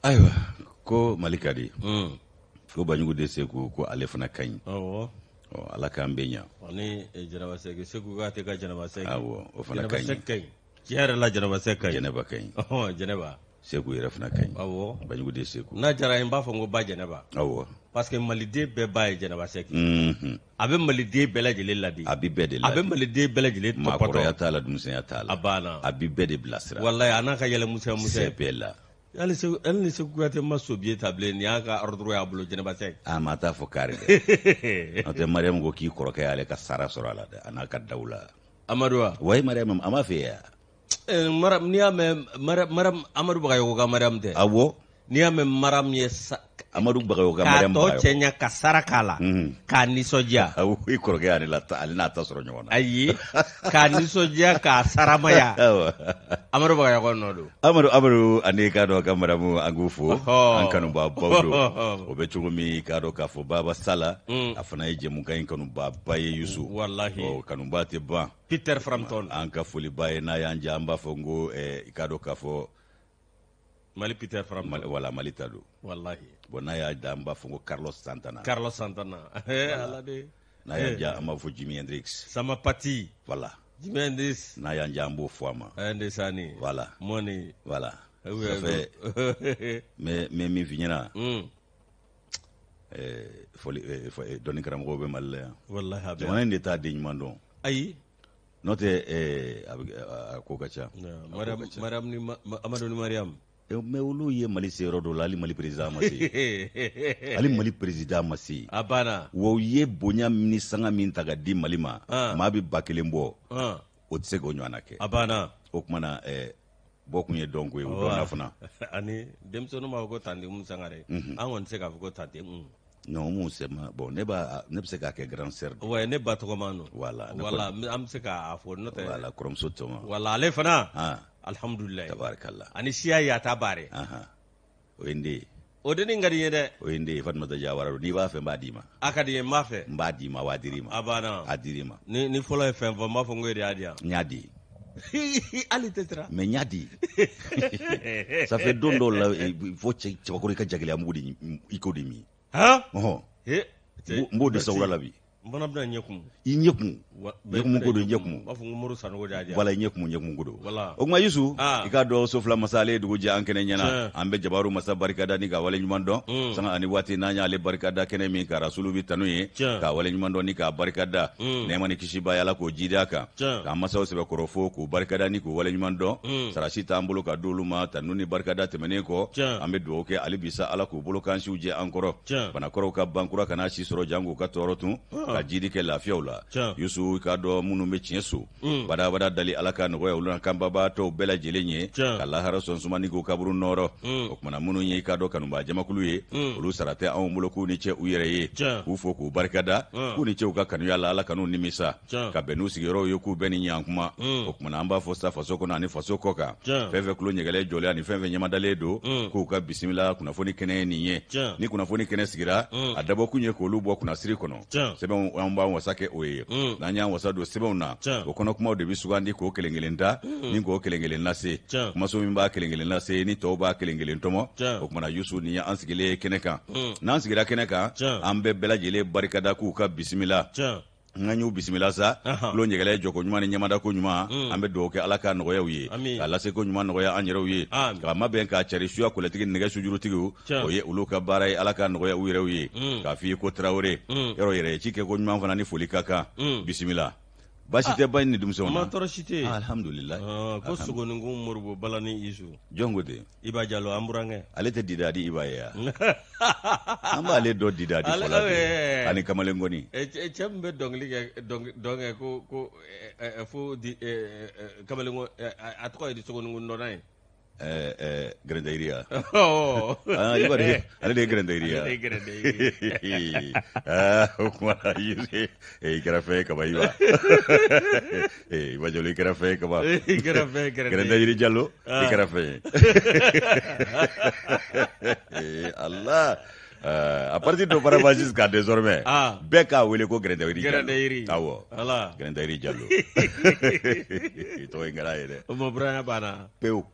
Ayiwa, ko Mali ka di, ko Banjuguden Seku, ko ale fana ka ɲi. Ɔ, Ala k'an bɛn ɲa. Ani Jɛnɛba Sɛki, Seku k'a ka Jɛnɛba Sɛki. Awɔ, o fana ka ɲi. Jɛnɛba Sɛki ka ɲi tiɲɛ yɛrɛ la, Jɛnɛba Sɛki ka ɲi. Jɛnɛba ka ɲi. Jɛnɛba. Seku yɛrɛ fana ka ɲi. Banjuguden Seku. N'a diyara n b'a fɔ n ko ba Jɛnɛba. Parce que maliden bɛɛ ba ye Jɛnɛba Sɛki. A bɛ maliden bɛɛ lajɛlen ladi. A bɛ bɛɛ de ladi. A bɛ maliden bɛɛ lajɛlen tɔpɔtɔ. Maakɔrɔya t'a la, denmisɛnya t'a la. A banna. A bɛ bɛɛ de bilasira. Walayi, a n'a ka yɛlɛ musɛ musɛ. Sɛ bɛɛ la. Hali ni Seku Kuyate ma sobiye ta bilen, nin y'a ka ordre y'a bolo, Jɛnɛba Sɛki. A ma taa fɔ kari dɛ. N'o tɛ, Mariyamu ko k'i kɔrɔkɛ y'ale ka sara sɔrɔ a la dɛ, a n'a ka dawula. Amadu wa? Wayi, Mariyamu, a m'a fɛ yan. N'i y'a mɛn Mariam, Amadu Bagayogo ka Mariam tɛ. Awɔ. N'i y'a mɛn Mariam ye sa. Amadu Bagayogo ka Mariam. K'a tɔ cɛɲa ka sara k'a la. K'a nisɔndiya. Awɔ, i kɔrɔkɛ y'ale la, ale n'a ta sɔrɔ ɲɔgɔn na. Ayi, k'a nisɔndiya k'a saramaya. Awɔ. Amadu Bagayogo nɔ don. Amadu ani k'a dɔn ka Mariamu, an k'u fo. An kanubabaw don. O bɛ cogo min, k'a dɔn k'a fɔ Baba Sala, a fana ye jɛmukan in kanubaaba ye, Yusu. Walahi. Ɔ, kanuba tɛ ban. Peter Frampton. An ka foliba ye, n'a y'an ja, an b'a fɔ n ko i k'a dɔn k'a fɔ. Mali Peter Frampton. Mali, wala Mali ta don. Walahi. Bon, n'a y'a da, an b'a fɔ ko Carlos Santana. Carlos Santana. Ala de. N'a y'an ja, an b'a fɔ Jimi Hendrix. Sama Pati. Voilà. Jimi Hendrix. N'a y'an ja, an b'o fɔ a ma. Ndesani. Voilà. Mɔni. Voilà. Ça fait n bɛ min f'i ɲɛna. Fɔli dɔnni karamɔgɔw bɛ Mali la yan. Walahi, a bɛ. Jamana in de t'a den ɲuman dɔn. Ayi. N'o tɛ, a ko ka ca. Mariam ni Amadu ni Mariam. Mais olu ye Mali se yɔrɔ dɔ la, hali Mali président ma se. Hali Mali président ma se. A banna. Wa u ye bonya ni sanga min ta ka di Mali ma, maa bɛ 1000 bɔ, o tɛ se k'o ɲɔgɔnna kɛ. A banna. O tuma na, bɔ kun ye dɔnko ye, o dɔnna fana. Ani denmisɛnninw b'a fɔ ko tante Umu Sangare. An kɔni tɛ se k'a fɔ ko tante Umu. Non, Umu c'est ma, bon, ne b'a, ne bɛ se k'a kɛ grande sœur. Ouais, ne ba tɔgɔma don. Voilà. Voilà, an bɛ se k'a fɔ, n'o tɛ. Voilà, kɔrɔmuso tɔgɔma. Voilà, ale fana. Alhamdulilayi. Tabarikala. Ani siya yata baare. O ye n den ye. O dennin ka di n ye dɛ. O ye n den ye, Fatumata Jawara don. N'i b'a fɛ, n b'a d'i ma. A ka di n ye, n b'a fɛ. N b'a d'i ma, wa a dir'i ma. A banna. A dir'i ma. Ni fɔlɔ ye fɛn fɔ, n b'a fɔ n ko e de y'a di yan. N y'a di. Hali tɛ siran. Mais n y'a di. Ça fait don dɔw la, fo cɛbakɔrɔ, i ka jagɛlɛya mugu de, i k'o de min. Han. Ɔhɔn. N b'o de sawura la bi. N fana bɛna ɲɛ kumu. I ɲɛ kumu. Ɲɛ kumu ko don, ɲɛ kumu. N b'a fɔ ko Mori Sanogo de y'a di yan. Voilà, ɲɛ kumu, ɲɛ kumu ko don. Voilà. O tuma Yusu, i k'a dɔn so fila masa, ale ye dugu jɛ an kɛnɛ ɲɛna. An bɛ jabaru masa barikada ni ka wale ɲuman dɔn. Sanga ani waati n'an y'ale barikada kɛnɛ min kan, rasulu bi tanu ye. Ka wale ɲuman dɔn ni k'a barikada. Nɛɛma ni kisi ba ye, Ala k'o jidi a kan. K'an masaw sɛbɛkɔrɔ fo k'u barikada ni k'u wale ɲuman dɔn. Sarasi t'an bolo ka d'olu ma, tanu ni barikada tɛmɛnen kɔ. An bɛ dugawu kɛ hali bi sa, Ala k'u bolo kansiw jɛ an kɔrɔ. Banakɔrɔw ka bankura kana si sɔrɔ, jan k'u ka tɔɔrɔ tun. Ka jidi kɛ lafiyaw la. Yusu, i k'a dɔn minnu bɛ tiɲɛ so, badabada dali, Ala ka nɔgɔya olu na kanbabaatɔw bɛɛ lajɛlen ye, ka lahara sɔn suma ni k'u kaburu nɔrɔ. O kumana minnu ye, i k'a dɔn kanubaa jamakulu ye, olu sara tɛ anw bolo, k'u ni cɛ u yɛrɛ ye, k'u fo k'u barikada, k'u ni cɛ u ka kanuya la, Ala kan'u nimisa, ka bɛn n'u sigiyɔrɔw ye, k'u bɛɛ ni ɲankuma. O kumana an b'a fɔ sa, faso kɔnɔ ani faso kɔ kan, fɛn fɛn tulo ɲɛgɛlɛ jɔlen ani fɛn fɛn ɲɛmadalen don, k'u ka bisimila. Kunnafoni kɛnɛ ye nin ye. Ni kunnafoni kɛnɛ sigira, a dabɔkun ye k'olu bɔ kunnasiri kɔnɔ. Sɛbɛnw, an b'an wasa kɛ o ye. N'an y'an wasa don sɛbɛnw na, o kɔnɔ kumaw de bɛ sugandi k'o kelen kelen ta ni k'o kelen kelen lase. Kumaso min b'a kelen kelen lase, ni tɔw b'a kelen kelen tɔmɔ. O kumana Yusu, nin ye an sigilen ye kɛnɛ kan. N'an sigira kɛnɛ kan, an bɛ bɛɛ lajɛlen barikada k'u ka bisimila. N y'u bisimila sa, tulo ɲɛgɛlɛ jɔko ɲuman ni ɲɛmadako ɲuman, an bɛ dugawu kɛ, Ala ka nɔgɔyaw ye, k'a lase ko ɲuman nɔgɔya an yɛrɛw ye, k'a mabɛn k'a cari suya kɔlɛtigi nɛgɛ sujurutigiw. O ye olu ka baara ye, Ala ka nɔgɔya u yɛrɛw ye. K'a f'i ye ko Tarawele yɔrɔ yɛrɛ ye ci kɛ ko ɲuman fana ni foli ka kan. Bisimila, baasi tɛ ba ni denmisɛnw na? Ma tɔɔrɔ si tɛ yen. Alhamdulilayi. Ko sogonikun Moribo Bala ni Isu. Jɔn ko ten? Iba Jalo, an burankɛ. Ale tɛ Didadi Iba ye ya? An b'ale dɔn Didadi fɔla ani kamalenkɔni. Cɛ min bɛ dɔnkili kɛ, dɔn kɛ ko fo kamalenkɔni, a tɔgɔ ye di, sogonikun dɔnna ye. Gɛrɛndayiri ya, ale de ye gɛrɛndayiri ya. O kuma na, i kɛra fɛn ye kaba, Iba, Iba Jalo, i kɛra fɛn ye kaba. I kɛra fɛn ye. Gɛrɛndayiri Jalo, i kɛra fɛn ye. Allah, à partir d'auparavant jusqu'à désormais, bɛɛ k'a wele ko Gɛrɛndayiri Jalo. Gɛrɛndayiri. Awɔ, Gɛrɛndayiri Jalo, tɔgɔ in kɛra ye dɛ. O ma buranya banna. Pewu.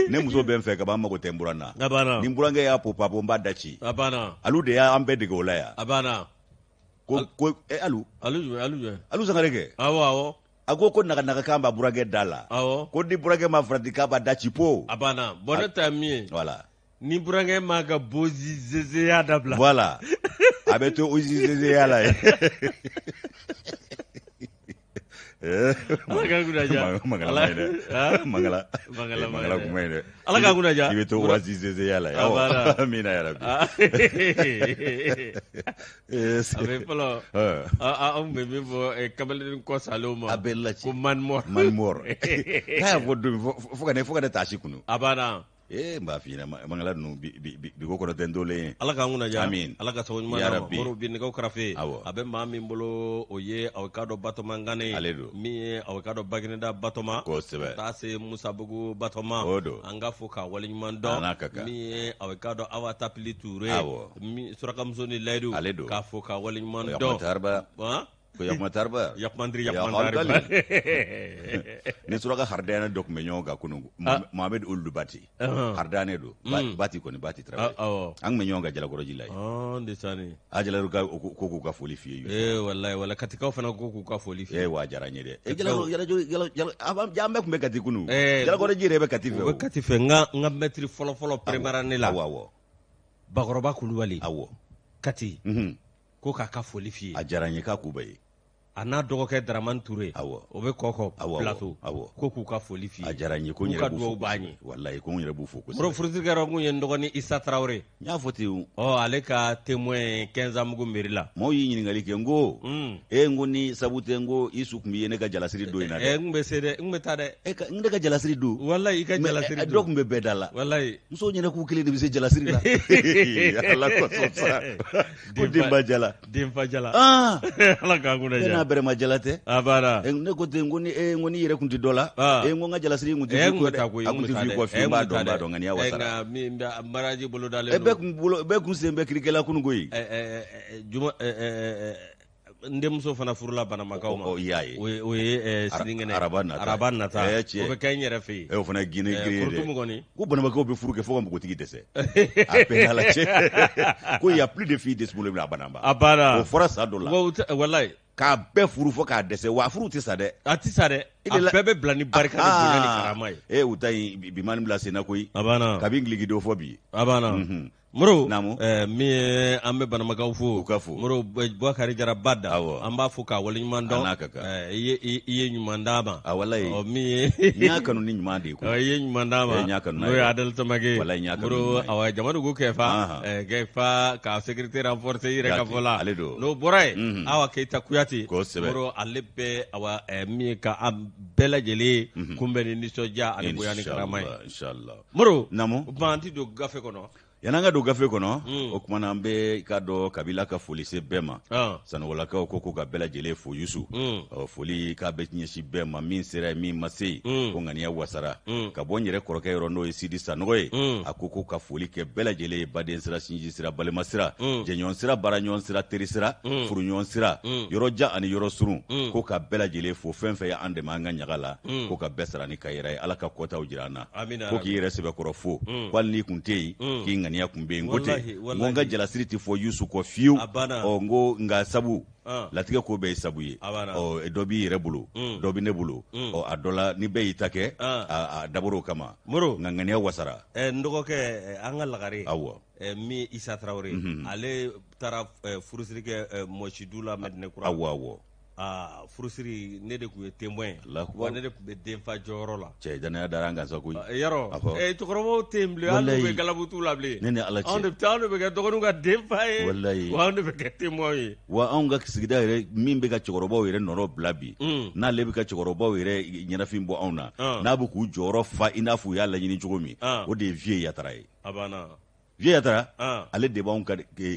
Ne muso bɛ n fɛ ka ban, n mago tɛ n buran na. A banna. Ni n burankɛ y'a popapo, n b'a da ci. A banna. Alu de y'an bɛɛ dege o la yan. A banna. Ko alu. Alu jumɛn, alu jumɛn? Alu Sangare kɛ. Awɔ, awɔ. A ko naganagakan b'a burankɛ da la. Awɔ. Ko ni burankɛ ma farati, k'a b'a da ci po. A banna. Bon, ne ta ye min ye. Voilà. Ni burankɛ m'a ka bozizezeya dabila. Voilà. A bɛ to ozizezeya la ye. Ala k'an kunna diya. Mangala ma ɲi dɛ. Mangala. Mangala Mangala kuma ye dɛ. Ala k'an kunna diya. I bɛ to wazizezeya la ye. A banna. Amina yarabi. A bɛ fɔlɔ. Anw bɛ min fɔ kamalen kɔ salenw ma. A bɛ laci. Ko man mort. Man mort. K'a y'a fɔ don fo ka ne taasi kunu. A banna. Ee, n b'a f'i ɲɛna, Mangala ninnu bi ko kɔrɔ tɛ n tolen ye. Ala k'an kunna diya. Amin. Ala ka sago ɲuman Ya d'an ma. Rabbi. Moribo, bi nɛgɛw karafe. Awɔ. A bɛ maa min bolo, o ye aw k'a dɔn Batɔma Ngane ye. Ale don. Min ye aw k'a dɔn Bagineda Batɔma. Kosɛbɛ. Ka taa se Musabugu Batɔma. O don. An ka fo k'a waleɲuman dɔn. A n'a ka kan. Min ye aw k'a dɔn Awa Tapili Ture. Awɔ. Min surakamuso ni Layidu. Ale don. K'a fo k'a waleɲuman Yakuma dɔn. Tarba. Han? Ko Yakuma Tarba. Yakumandiri Ya Yakumandari. Halgali. Ni suraka Hardane dɔ tun bɛ ɲɔgɔn kan kunun, Mohamed Ould Bati. Hardane don. Bati kɔni, Bati Traoré. Awɔ. An tun bɛ ɲɔgɔn kan Jalakɔrɔji la yen. Ɔn, desani. A Jalakɔrɔ ka ko k'u ka foli f'i ye. Ee, walayi, walayi, Katikaw fana ko k'u ka foli f'i ye. Ee, wa diyara n ye dɛ. Ee, Jalakɔrɔ, Jalakɔrɔ, an bɛɛ tun bɛ Kati kunun. Ee, Jalakɔrɔji yɛrɛ bɛ Kati fɛ U o. bɛ Kati fɛ. N ka maître fɔlɔ fɔlɔ première année la. Awɔ, awɔ. Bakɔrɔba Kulubali. Awɔ. Kati. Ko k'a ka foli f'i ye. A diyara n ye k'a k'u bɛɛ ye. A n'a dɔgɔkɛ Dramane Touré. Awɔ. O bɛ Kɔkɔ Awɔ, Plateau. awɔ. Ko k'u ka foli f'i ye. A diyara n ye ko n K'u yɛrɛ ka b'u fo duwawu b'an kosɛbɛ. ye. Walayi, ko n yɛrɛ b'u fo kosɛbɛ. Moro, furusirikɛyɔrɔ kun ye n dɔgɔnin Isa Traoré. N y'a fɔ ten o. Ɔ, ale ka témoin ye Kɛnzanbugu mairie la. Maaw y'i ɲininkali kɛ, n ko e, n ko ni sabu tɛ, n ko i su tun bɛ ye ne ka jalasiri don in na dɛ. N kun bɛ se dɛ, n kun bɛ taa dɛ. E ka, ne ka jalasiri don. Walayi, i ka Mais, jalasiri don. Dɔ tun bɛ bɛɛ da la. Walayi. Musow ɲɛna k'u kelen de bɛ se jalasiri la. Ala kosɔn sa. Ko denba jala. Denfa jala. Ah! Ala k'an kunna Bɛɛ diya. n'a bɛrɛma jala tɛ. A banna. Ne ko ten, n ko ni n ko n'i yɛrɛ kun tɛ dɔ la. Ah. E, n ko n ka jalasiri kun tɛ n f'i kun kɔ bɛ dɛ. taa koyi, A n kun kun tɛ bɛ f'i taa kɔ dɛ. fiyewu, n N b'a kun bɛ dɔn, taa n b'a dɛ. dɔn, nka n'i y'a wasara. Nka min bɛ mariage bolo dalen E, bɛɛ kun bolo, bɛɛ kun sen bɛ kirikɛla kunun koyi. Juma, n denmuso fana furula Banamakaw ma. Ɔ, i y'a ye. O ye sinikɛnɛ. Araba nata. Araba nata. Tiɲɛ. O bɛ kɛ n yɛrɛ fɛ yen. O fana ye Guinée girin ye dɛ. Korotumu kɔni. Ko Banamakaw bɛ furu kɛ fo ka npogotigi dɛsɛ. A bɛɛ n'Ala cɛ. Ko il y a plus de filles disponibles à Banamba. A banna. O fɔra san dɔ la. Wa u tɛ, walayi. K'a bɛɛ furu fo k'a dɛsɛ, wa furu tɛ sa dɛ. A tɛ sa dɛ. E A de la- bɛɛ bɛ bila ni barika ni bonya ni karama ye. E, u ta in bi mani bila sen na koyi. A banna. Kabi ngiliki dɔ fɔ bi. A banna. Moro, Naamu. min ye an bɛ Banamakaw fo. U ka fo. Moro, Bubakari Jara Bada. Awɔ. An b'a fo k'a waleɲuman dɔn. A n'a ka kan. I ye ɲuman d'a ma. A walayi. Ɔ, min ye N y'a kanu ni ɲuman de ye koyi. Ɔ, i ye ɲuman d'a ma. N y'a kanu n'a N'o ye ye. Adel Samake. Walayi, n y'a kanu Moro, ni ɲuman ye. awa, Jamadugu Kɛfa. Ahan. Kɛfa ka sécurité renforcer i yɛrɛ ka Kuyate, fɔ la. ale don. N'o bɔra yen, Awa Keyita Kuyate. Kosɛbɛ. Moro, ale bɛ awa, min ye ka an bɛɛ lajɛlen kunbɛn ni nisɔndiya ani bonya ni karama ye. Inshallah, inshallah. Moro, Naamu. o tuma an ti don gafe kɔnɔ. Yan'an ka don gafe kɔnɔ, o tuma na an bɛ k'a dɔn kabila ka foli se bɛɛ ma. Sanɔgɔlakaw ko ka bɛɛ lajɛlen fo Yusu. Ɔ, foli k'a bɛ ɲɛsin bɛɛ ma, min sera yen, min ma se yen, ko ŋaniya wasara. Ka bɔ n yɛrɛ kɔrɔkɛ yɔrɔ, n'o ye Sidi Sanɔgɔ ye, a ko ka foli kɛ bɛɛ lajɛlen ye, baden sira, sinji sira, balima sira, jɛɲɔgɔn sira, baaraɲɔgɔn sira, teri sira, furuɲɔgɔn sira, yɔrɔ jan ani yɔrɔ surun, ko ka bɛɛ lajɛlen fo, fɛn fɛn ye an dɛmɛ an ka ɲaga la, ko ka bɛɛ sara ni ka yɛrɛ ye, Ala ka kɔtaw jira an na. Amina, Ko k'i yɛrɛ sɛbɛkɔrɔ fo, ko hali n'i kun tɛ yen, k'i ŋaniya kun bɛ yen. N ko ten, Walahi, n ko n ka walahi. jalasiri tɛ fɔ Yusu kɔ fiyewu. A banna. Ɔ, n ko nka sabu Ah. latigɛ ko bɛɛ ye sabu ye. A banna. Ɔ, dɔ b'i yɛrɛ bolo, dɔ bɛ ne bolo. Ɔ, a dɔ la ni bɛɛ y'i ta kɛ, Ah. a dabɔr'o kama. Moro. Nka ŋaniya wasara. N dɔgɔkɛ, an ka lagare. Awɔ. Min ye Isa Traoré, ale taara furusiri kɛ Mɔsidu la Madinɛ Kura. Awɔ, awɔ. Aa, furusiri, ne de tun ye témoin ye. Allahu akbar. Wa ne de tun bɛ denfa jɔyɔrɔ la. Cɛ, danaya dara an kan sa koyi. Yarɔ, Awɔ. cɛkɔrɔbaw tɛ yen bilen, hali n'u Walayi. bɛ galabutu la bilen. Ne ni Ala cɛ. Anw de bɛ taa, anw de bɛ kɛ dɔgɔninw ka denfa ye. Walayi. Wa anw de bɛ kɛ témoin ye. Wa anw ka sigida yɛrɛ, min bɛ ka cɛkɔrɔbaw yɛrɛ nɔrɔ bila bi, n'ale bɛ ka cɛkɔrɔbaw yɛrɛ ɲɛnafin bɔ anw na, Ah. n'a bɛ k'u jɔyɔrɔ fa i n'a fɔ u y'a laɲini cogo min, Ah. o de ye Vieux Yatara ye. A banna. Vieux Yatara Ah. ale de b'anw ka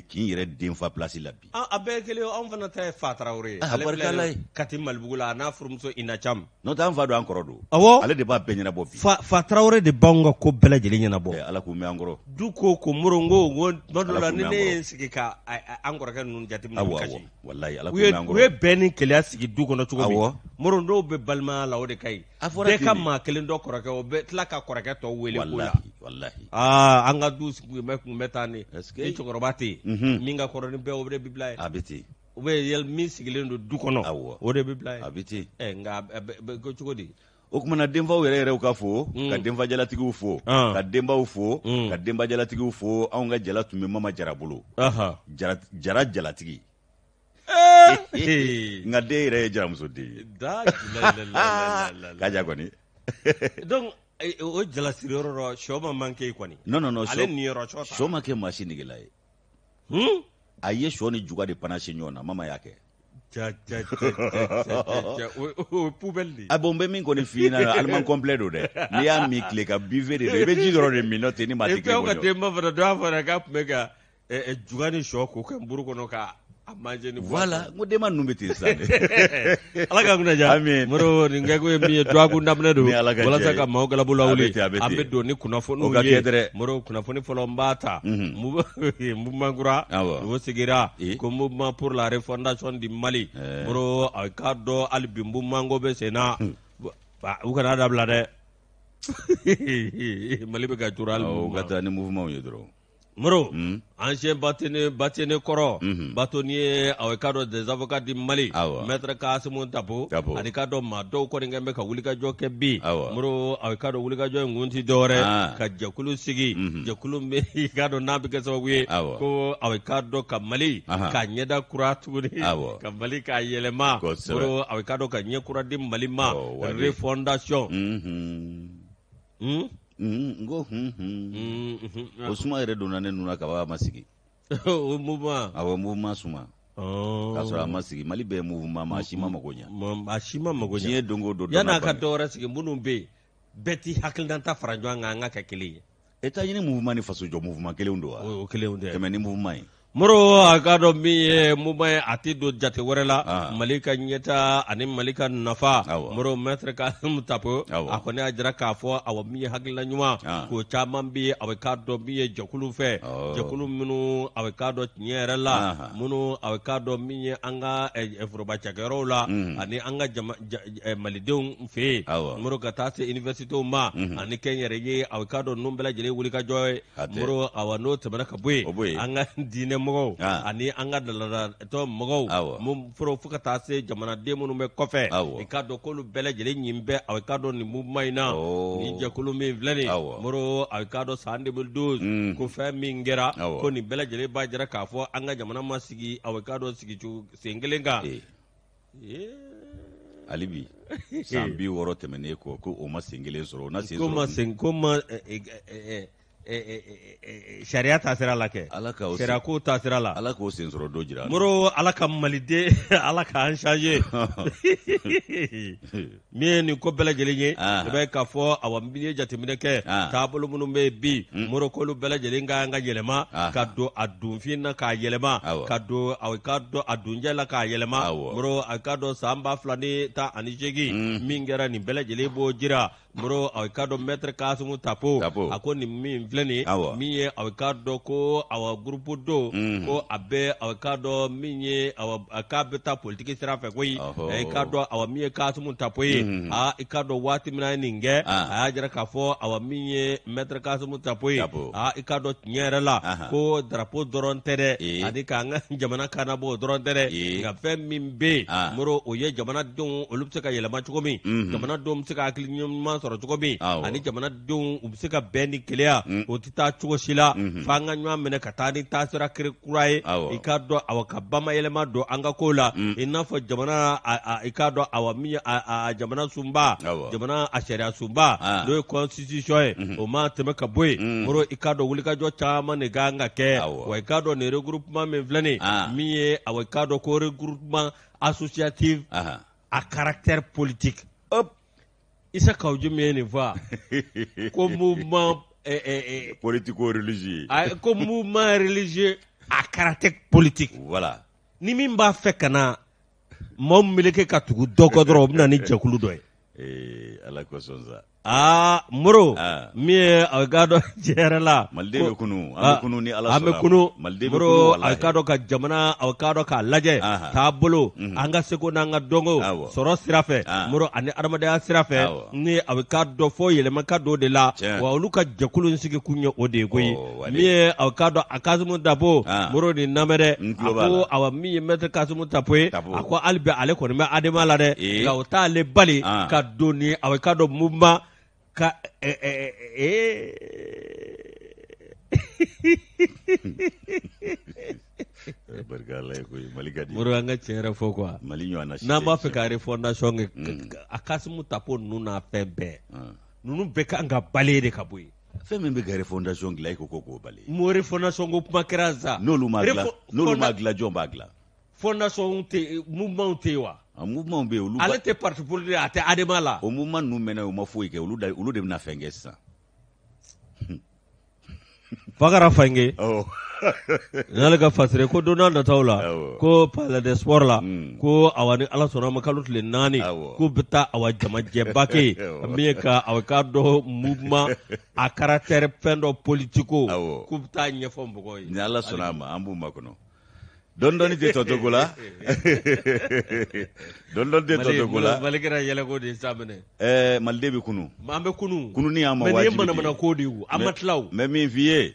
kin yɛrɛ denfa place la bi. A bɛɛ ye kelen ye, anw fana ta ye Fa Tarawele ye. Ah, Ale barika filɛ Ala ye. Kati Malibugu la, a n'a furumuso Ina Cam. N'o tɛ an fa don an kɔrɔ don. Awɔ. Ale de b'a bɛɛ ɲɛnabɔ bi. Fa Tarawele de b'anw ka ko bɛɛ lajɛlen ɲɛnabɔ. Eh, Ala k'u mɛn an kɔrɔ. Du ko ko Moro n ko tuma dɔ Ala la k'u ni mɛn ne an ye kɔrɔ. n sigi ka an kɔrɔkɛ ninnu jateminɛ u Awɔ bɛ awɔ. kasi. Walayi Ala U k'u ye mɛn an u ye kɔrɔ. bɛn ni kelenya sigi du kɔnɔ cogo min. Awɔ. Moro dɔw bɛ balimaya la o de ka ɲi. A fɔra Bɛɛ ten ka de. maa kelen dɔ kɔrɔkɛ o bɛ tila ka kɔrɔkɛ tɔw wele ko la. Walahi walahi. Aa an ka du tun bɛ taa ni Est-ce que- ni cɛkɔrɔba tɛ yen min ka kɔrɔ ni bɛɛ o de bɛ bila yen A bɛ ten. u bɛ yɛlɛ min sigilen don du kɔnɔ Awɔ. o de bɛ bila yen A bɛ ten. ɛ nka a bɛ kɛ cogo di O kumana denfaw yɛrɛ yɛrɛw ka fo ka denfajalatigiw fo ka denbaw fo ka denbajalatigiw fo anw ka jala tun bɛ Mama Jara bolo. Jara Jara jalatigi. Ee. Nka den yɛrɛ ye jaramuso den ye. Da la la la la la. K'a ja kɔni. Donc o jala siriyɔrɔ rɔ sɔ ma manqué yen kɔni. Non non non Ale sɔ niyɔrɔ sɔ ta. sɔ ma kɛ maa si negela ye. A ye sɔ ni juga de panase ɲɔgɔn na Mama y'a kɛ. Ja ja ja ja ja ja o ye poubelle de ye. A bon n bɛ min kɔni f'i ɲɛna aliment complet don dɛ. N'i y'a min tile ka buffet de don i bɛ ji dɔrɔn de min n'o tɛ ni maa Et tɛ puis aw ka kelen bɔ ɲɔgɔn. denba fana dɔ y'a fɔ k'a tun bɛ ka juga ni sɔ ko kɛ nburu kɔnɔ ka a manger ni Voilà n ko denba ninnu bɛ ten sisan de. Ala ka kunna diya. Amin. Moro nin kɛkun ye min ye dɔgɔkun daminɛ don Ni Ala ka jɛ walasa ye. ka maaw galabu lawuli A bɛ ten, a bɛ an ten. bɛ don ni kunnafoniw O ka ye kɛ dɛrɛ. Moro kunnafoni fɔlɔ n b'a ta mouvement kura Awɔ. o sigira Eh. ko mouvement pour la refondation du Mali Eh. Moro a k'a dɔn hali bi mouvement ko bɛ sen na u kana dabila dɛ Mali bɛ ka turu hali Awɔ, u ka mouvement. taa ni mouvement ye dɔrɔn. Moro ancien bâtonnier kɔrɔ bâtonnier aw k'a dɔn des avocats du Mali Awɔ. maître Kassoum Tapo Tapo. ani k'a dɔn maa dɔw kɔni kɛn bɛ ka wulikajɔ kɛ bi Awɔ. Moro aw k'a dɔn wulikajɔ in kun ti dɔwɛrɛ Ah. ka jɛkulu sigi jɛkulu min i k'a dɔn n'a bɛ kɛ sababu ye Awɔ. ko aw k'a dɔn ka Mali Aha. ka ɲɛda kura tuguni Awɔ. ka Mali k'a yɛlɛma Kosɛbɛ. Moro aw k'a dɔn ka ɲɛ kura di Mali ma Ɔ, wale. refondation Unhun. N ko hun hun. O suma yɛrɛ donna ne nun na kaban a ma sigi. O mouvement Awɔ mouvement suma. K'a sɔrɔ a ma sigi Mali bɛɛ ye mouvement maa si ma mago ɲɛ. A si ma mago ɲɛ. Diɲɛ don o don. Yan'a ka dɔ wɛrɛ sigi minnu bɛ yen bɛɛ t'i hakilinata fara ɲɔgɔn kan an ka kɛ kelen ye. État ɲini mouvement ni fasojɔ mouvement kelenw don wa? O kelenw tɛ. Tɛmɛ ni mouvement ye. Moro a k'a dɔn min ye mouvement ye a tɛ don jate wɛrɛ la Ah. Mali ka ɲɛta ani Mali ka nafa Awɔ. Moro maître Kassoum Tapo Awɔ. a kɔni y'a jira k'a fɔ awɔ min ye hakilina ɲuman Ah. k'o caman bɛ yen a bɛ k'a dɔn min ye jɛkulu fɛ Awɔ. jɛkulu minnu a bɛ k'a dɔn tiɲɛ yɛrɛ la Aha. minnu a bɛ k'a dɔn min ye an ka foroba cakɛyɔrɔw la ani an ka malidenw fɛ yen Awɔ. Moro ka taa se universitéw ma ani kɛnyɛrɛye a bɛ k'a dɔn ninnu bɛɛ lajɛlen wulikajɔ ye A tɛ. Moro awa n'o tɛmɛna ka bɔ O bɔ yen yen. an ka diinɛ mɔgɔw Ah. ani an ka laadalatɔn mɔgɔw Awɔ. mun fɔlɔ fo ka taa se jamanaden minnu bɛ kɔfɛ Awɔ. i k'a dɔn k'olu bɛɛ lajɛlen ɲin bɛ a k'a dɔn nin mouvement in na Oh. nin jɛkulu min filɛ nin Awɔ. Moro a k'a dɔn san 2012 ko fɛn min kɛra Awɔ. ko nin bɛɛ lajɛlen b'a jira k'a fɔ an ka jamana ma sigi a k'a dɔn sigicogo sen kelen kan Eh, Ee. hali bi san 60 tɛmɛnen kɔ ko o ma sen kelen sɔrɔ o na sen ko ma sɔrɔ. sen ko ma sariya taasira la kɛ Ala ka o sen- sariya ko taasira la Ala k'o sen sɔrɔ don jira an na. Moro ala ka maliden ala k'an changer min ye nin ko bɛɛ lajɛlen ye Ah. i b'a ye k'a fɔ awa min ye jateminɛ kɛ Ah. taabolo minnu bɛ yen bi Moro k'olu bɛɛ lajɛlen ka kan ka yɛlɛma Ah. ka don a dunfin na k'a yɛlɛma Awɔ. ka don a ka dɔn a dunjɛ la k'a yɛlɛma Awɔ. Moro a k'a dɔn san 2018 min kɛra nin bɛɛ lajɛlen b'o jira Moro a k'a dɔn maître Kassoum Tapo Tapo. a ko nin min filɛ nin ye Awɔ. min ye a k'a dɔn ko awa groupe do ko a bɛ a k'a dɔn min ye awa a k'a bɛ taa politiki sira fɛ koyi Ɔhɔ. I k'a dɔn awa min ye Kassoum Tapo ye aa i k'a dɔn waati min a ye nin kɛ Ah. a y'a jira k'a fɔ awa min ye maître Kassoum Tapo ye Tapo. aa i k'a dɔn tiɲɛ yɛrɛ la Aha. ko drapeau dɔrɔn tɛ dɛ Ee. ani k'an ka jamana kanabɔ o dɔrɔn tɛ dɛ Ee. nka fɛn min bɛ yen Ah. Moro o ye jamanadenw olu bɛ se ka yɛlɛma cogo min jamanadenw bɛ se ka hakili ɲuman sɔrɔ cogo min Awɔ. ani jamanadenw u bɛ se ka bɛn ni kelenya o tɛ taa cogo si la f'an ka ɲɔgɔn minɛ ka taa ni taasira kura ye Awɔ. i k'a dɔn awa ka bamayɛlɛma don an ka kow la i n'a fɔ jamana i k'a dɔn awa min ye a jamana sunba Awɔ. jamana a sariya sunba Ah. n'o ye constitution ye o ma tɛmɛ ka bɔ yen Moro i k'a dɔn wulikajɔ caman de kan ka kɛ Awɔ. wa i k'a dɔn nin regroupement min filɛ nin ye Ah. min ye awa i k'a dɔn ko regroupement associatif Aha. à caractère politique Hop. Issa Kaou Djim ye nin fɔ a ko mouvement Politico religieux. Ko mouvement religieux à caractère politique. Voilà. Ni min b'a fɛ ka na maaw meleke ka tugu dɔ kɔ dɔrɔn, o bɛ na ni jɛkulu dɔ ye. Ee, Ala kosɔn sa. Aa Moro, min ye a k'a dɔn tiɲɛ yɛrɛ la. Maliden bɛ kunu, an bɛ kunu ni Ala sɔnna. An bɛ kunu. Maliden bɛ kunu. Moro, a k'a dɔn ka jamana, a k'a dɔn k'a lajɛ taabolo, an ka seko n'an ka dɔnko sɔrɔ sira fɛ, Moro, ani adamadenya sira fɛ, ni a bɛ k'a dɔn fo yɛlɛma ka don de la, wa olu ka jɛkulu in sigi kun ye o de ye koyi. Min ye a k'a dɔn a Kasimu Tapo, Moro, nin lamɛn dɛ. A ko awa, min ye maître Kasimu Tapo ye, a ko hali bi ale kɔni bɛ Adema la dɛ, nka o t'ale bali ka don ni a bɛ k'a dɔn mouvement ka Barika Ala ye koyi, Mali ka di. Moro, an ka tiɲɛ yɛrɛ fɔ quoi. Mali ɲɔgɔnna si N'an b'a fɛ ka refondation kɛ, a Kasimu Tapo ninnu n'a fɛn bɛɛ ninnu bɛɛ kan ka balayer de ka bɔ yen. Fɛn min bɛ ka refondation dilan, e ko k'o bali. Mo refondation ko kuma kɛra sa. N'olu ma dilan, n'olu ma dilan, jɔn b'a dilan? Fondation tɛ, mouvement tɛ yen wa? A mouvement bɛ yen, olu. Ale tɛ parti politique, a tɛ Adema la. O mouvement ninnu mɛnna, u ma foyi kɛ, olu da, olu de bɛna fɛn kɛ sisan. Fakara Fange n'ale ka fasire ko don n'a nataw la, ko palais des sports la, ko awa, ni Ala sɔnna ma, kalo tile 4, k'u bɛ taa awa jamajɛba kɛ yen, min ye ka awa k'a dɔn mouvement à caractère fɛn dɔ politico, k'u bɛ taa ɲɛfɔ mɔgɔw ye. Ni Ala sɔnna a ma, an b'u makɔnɔ. Dɔɔni dɔɔni tɛ tɔ to ko la. Dɔɔni dɔɔni tɛ tɔ to ko la. Mali kɛra yɛlɛko de ye sa minɛ. Ɛɛ, Maliden bɛ kunu. An bɛ kunu. Kununi y'an ma Mais nin ye wajibi de ye. Manamana ko de ye o, an ma tila o. N bɛ min f'i ye.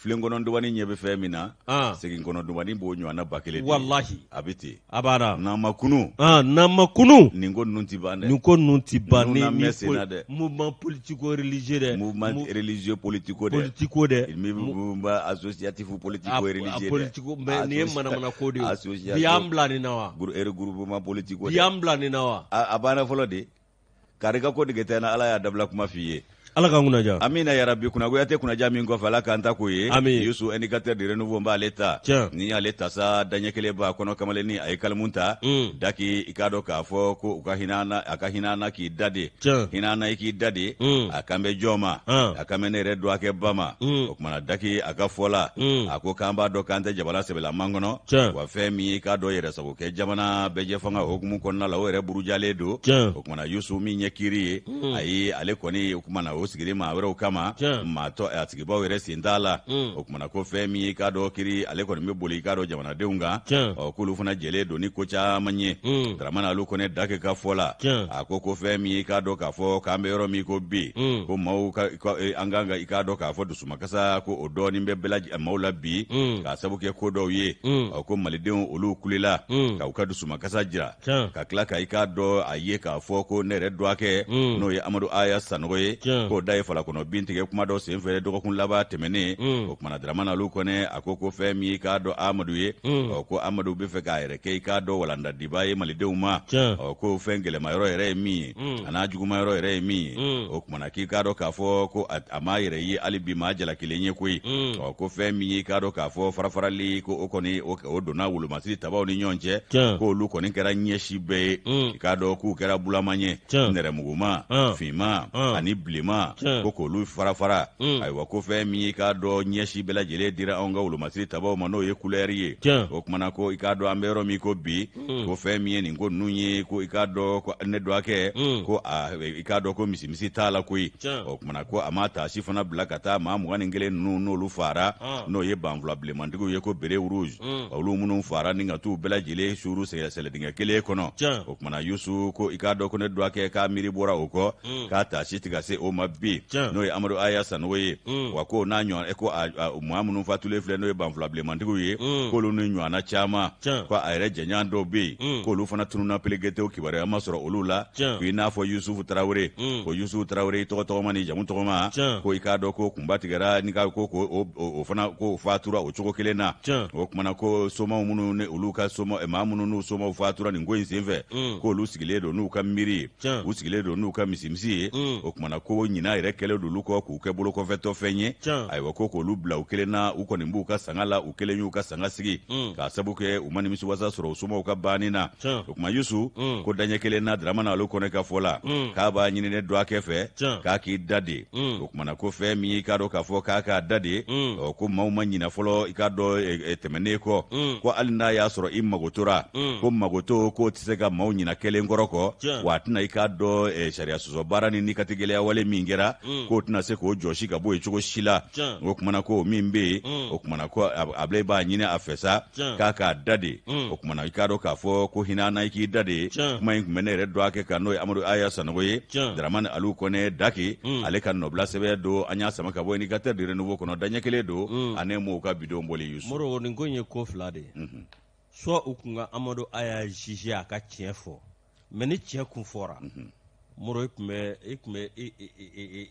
Filen kɔnɔ dubani ɲɛ bɛ fɛn min na, segin kɔnɔ dubani b'o ɲɔgɔnna 1000 de ye. Walahi. A bɛ ten. A banna. N'an ma kunu. N'an ma kunu. Nin ko ninnu ti ban dɛ. Nin ko ninnu ti ban. Ninnu na mɛn sen na dɛ. Mouvement politico religieux dɛ. Mouvement religieux politico dɛ. Politico dɛ. Mouvement associatif politico religieux dɛ. Politico, mais nin ye manamana ko de ye. Association. Bi y'an bila nin na wa? Regroupement politico dɛ. Bi y'an bila nin na wa? A banna fɔlɔ de. Kari ka ko dege tɛ na, Ala y'a dabila kuma f'i ye. Ala k'an kunna diya. Amina yarabi. Kunnagoya tɛ kunnaja min kɔfɛ, Ala k'an ta k'o ye. Amin. Yusu, indicateur de renouveau, n b'ale ta. Ni y'ale ta sa, daɲɛ kelen b'a kɔnɔ, kamalennin a ye kalimu ta. Daki, i k'a dɔn k'a fɔ ko u ka hinɛ an na, a ka hinɛ an na k'i da de. Hinɛ an na i k'i da de. A kan bɛ jɔn ma? A kan bɛ ne yɛrɛ dɔgɔkɛ ba ma. O kumana, Daki a ka fɔ la, a ko k'an b'a dɔn k'an tɛ jamana sɛbɛlaman kɔnɔ. Wa fɛn min ye, i k'a dɔn, yɛrɛ sago kɛ jamana bɛɛjɛ fanga hukumu kɔnɔna la, o yɛrɛ burujalen don. O kumana, Yusu, min ye kiiri ye, ayi, ale kɔni, o kumana, o sigili maa wɛrɛw kama, maa tɔ a sigibaw yɛrɛ sen t'a la. O kumana, ko fɛn min ye, i k'a dɔn, kiiri ale kɔni bɛ boli, i k'a dɔn, jamanadenw kan. Ɔ, k'olu fana jɛlen don ni ko caman ye. Dramani Alu Kɔnɛ Dake ka fɔ la, a ko fɛn min ye, i k'a dɔn k'a fɔ k'an bɛ yɔrɔ min ko bi, ko maaw ka an kan ka, i k'a dɔn k'a fɔ, dusumakasa ko o dɔɔnin bɛ bɛɛ maaw la bi, k'a sabu kɛ ko dɔw ye. Ɔ, ko malidenw olu kulela ka u ka dusumakasa jira, ka tila ka, i k'a dɔn, a ye k'a fɔ ko ne yɛrɛ dɔgɔkɛ, n'o ye Amadu Aya Sanogo ye, k'o da ye falakɔnɔ bin tigɛ kuma dɔ senfɛ dɔgɔkun laban tɛmɛnen. O kumana, Dramani Alu Kɔnɛ a ko fɛn min ye, i k'a dɔn, Amadu ye, ɔ, ko Amadu bɛ fɛ k'a yɛrɛ kɛ, i k'a dɔn, walandadiba ye malidenw ma. Ɔ, ko fɛn gɛlɛma yɔrɔ yɛrɛ ye min ye, a n'a juguma yɔrɔ yɛrɛ ye min ye, o kumana, k'i k'a dɔn k'a fɔ ko a m'a yɛrɛ ye hali bi maa jalakilen ye koyi. Ɔ, ko fɛn min ye, i k'a dɔn k'a fɔ, farafarali ko o kɔni o donna wolomasiri tabaw ni ɲɔgɔn cɛ, k'olu kɔni kɛra ɲɛsi bɛɛ ye, i k'a dɔn k'u kɛra bulama ye, nɛrɛmuguma, finma ani bilenma, ko k'olu farafara. Ayiwa, ko fɛn min ye, i k'a dɔn, ɲɛsi bɛɛ lajɛlen dira anw ka wolomasiri tabaw ma, n'o ye couleur ye. O kumana, ko i k'a dɔn, an bɛ yɔrɔ min ko bi, ko fɛn min ye nin ko ninnu ye, ko i k'a dɔn ko ne dɔgɔkɛ, ko i k'a dɔn ko misimisi t'a la koyi. O kumana, ko a ma taasi fana bila ka taa maa 21 ninnu n'olu faara, n'o ye banfula bilenmantigiw ye, ko béret rouge, olu minnu faara ni ka t'u bɛɛ lajɛlen suuru sɛlɛdingɛ kelen kɔnɔ. O kumana, Yusu ko i k'a dɔn ko ne dɔgɔkɛ k'a miiri bɔra o kɔ, k'a taasi tɛ ka se o ma bi, n'o ye Amadu Aya Sanogo ye. Wa ko n'a ɲɔgɔn ko maa minnu fatulen filɛ, n'o ye banfula bilenmantigiw ye, k'olu ni ɲɔgɔnna caman, ko a yɛrɛ jɛɲɔgɔn dɔw bɛ yen, k'olu fana tununna pelegetew, kibaruya ma sɔrɔ olu la, ko i n'a fɔ Yusufu Tarawele. Ko Yusufu Tarawele, i tɔgɔ tɔgɔma ni jamu tɔgɔma, ko i k'a dɔn ko kunba tigɛra ni ka ko o fana ko fatura o cogo kelen na. O kumana, ko somaw minnu ni olu ka soma, maa minnu n'u somaw fatura nin ko in senfɛ, k'olu sigilen don n'u ka miiri ye, u sigilen don n'u ka misimisi ye. O kumana, ko ɲinan ɲina yɛrɛ kɛlen don olu kɔ k'u kɛ bolokɔfɛtɔfɛn ye. Ayiwa, ko k'olu bila u kelen na, u kɔni b'u ka sanga la, u kelen y'u ka sanga sigi k'a sabu kɛ u ma nimisiwasa sɔrɔ u somaw ka banni na. O kuma Yusu, ko daɲɛ kelen na, Dramani Alu Kɔnɛ ka fɔ la, k'a b'a ɲini ne dɔgɔkɛ fɛ k'a k'i da de. O kumana ko fɛn min i k'a dɔn k'a fɔ k'a k'a da de, ɔ ko maaw ma ɲina fɔlɔ, i k'a dɔn tɛmɛnen kɔ, ko hali n'a y'a sɔrɔ i magotora, ko magoto k'o tɛ se ka maaw ɲina kɛlen kɔrɔ kɔ, wa a tɛna i k'a dɔn sariya sɔsɔ baara ni katigɛlɛya wale min kɛra, k'o tɛna se k'o jɔsi ka bɔ yen cogo si la. O kumana ko min bɛ yen, o kumana ko Abilayi b'a ɲini a fɛ sa k'a k'a da de. O kumana i k'a dɔn k'a fɔ ko hinɛ na, i k'i da de. Kuma in tun bɛ ne yɛrɛ dɔgɔkɛ kan, n'o ye Amadu Aya Sanogo ye. Dramani Alu Kɔnɛ Daki, ale ka nɔbila sɛbɛn don, an y'a sama ka bɔ Indicateur du Renouveau kɔnɔ, daɲɛ kelen don ani mɔgɔw ka bidon bɔli. Yusu Moro, nin ko in ye ko fila de ye. Soit u kun ka Amadu Aya juger a ka tiɲɛ fɔ, mais ni tiɲɛ kun fɔra, Moro, i tun bɛ i tun bɛ i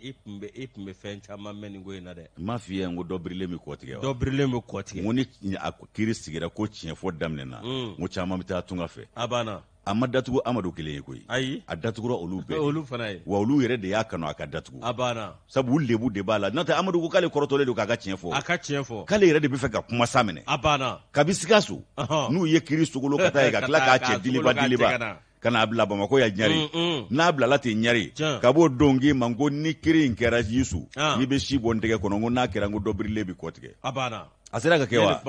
i tun bɛ i tun bɛ fɛn caman mɛn nin ko in na dɛ. N m'a f'i ye n ko dɔ birilen bɛ kɔ tigɛ wa? Dɔ birilen bɛ kɔ tigɛ. N ko ni a kiiri sigira ko tiɲɛ fɔ daminɛna, n ko caman bɛ taa tunga fɛ. A banna. A ma datugu Amadu kelen ye koyi. Ayi. A datugura olu bɛɛ. Olu fana ye. Wa olu yɛrɛ de y'a kanu a ka datugu. A banna. Sabu u lebu de b'a la. N'o tɛ Amadu ko k'ale kɔrɔtɔlen don k'a ka tiɲɛ fɔ. A ka tiɲɛ fɔ. K'ale yɛrɛ de bɛ fɛ ka kuma sa minɛ. A banna. Kabi Sikaso. N'u ye kiiri sogolo ka taa yen ka tila k'a cɛ diliba diliba. Ka n'a bila Bamakɔ yan ɲari. N'a bilala ten ɲari. Ka b'o don k'i ma ko ni kiiri in kɛra Yusu. N'i bɛ si bɔ n tɛgɛ kɔnɔ, n ko n'a kɛra, n ko dɔ birilen bɛ kɔ tigɛ. A banna. A sera ka kɛ wa?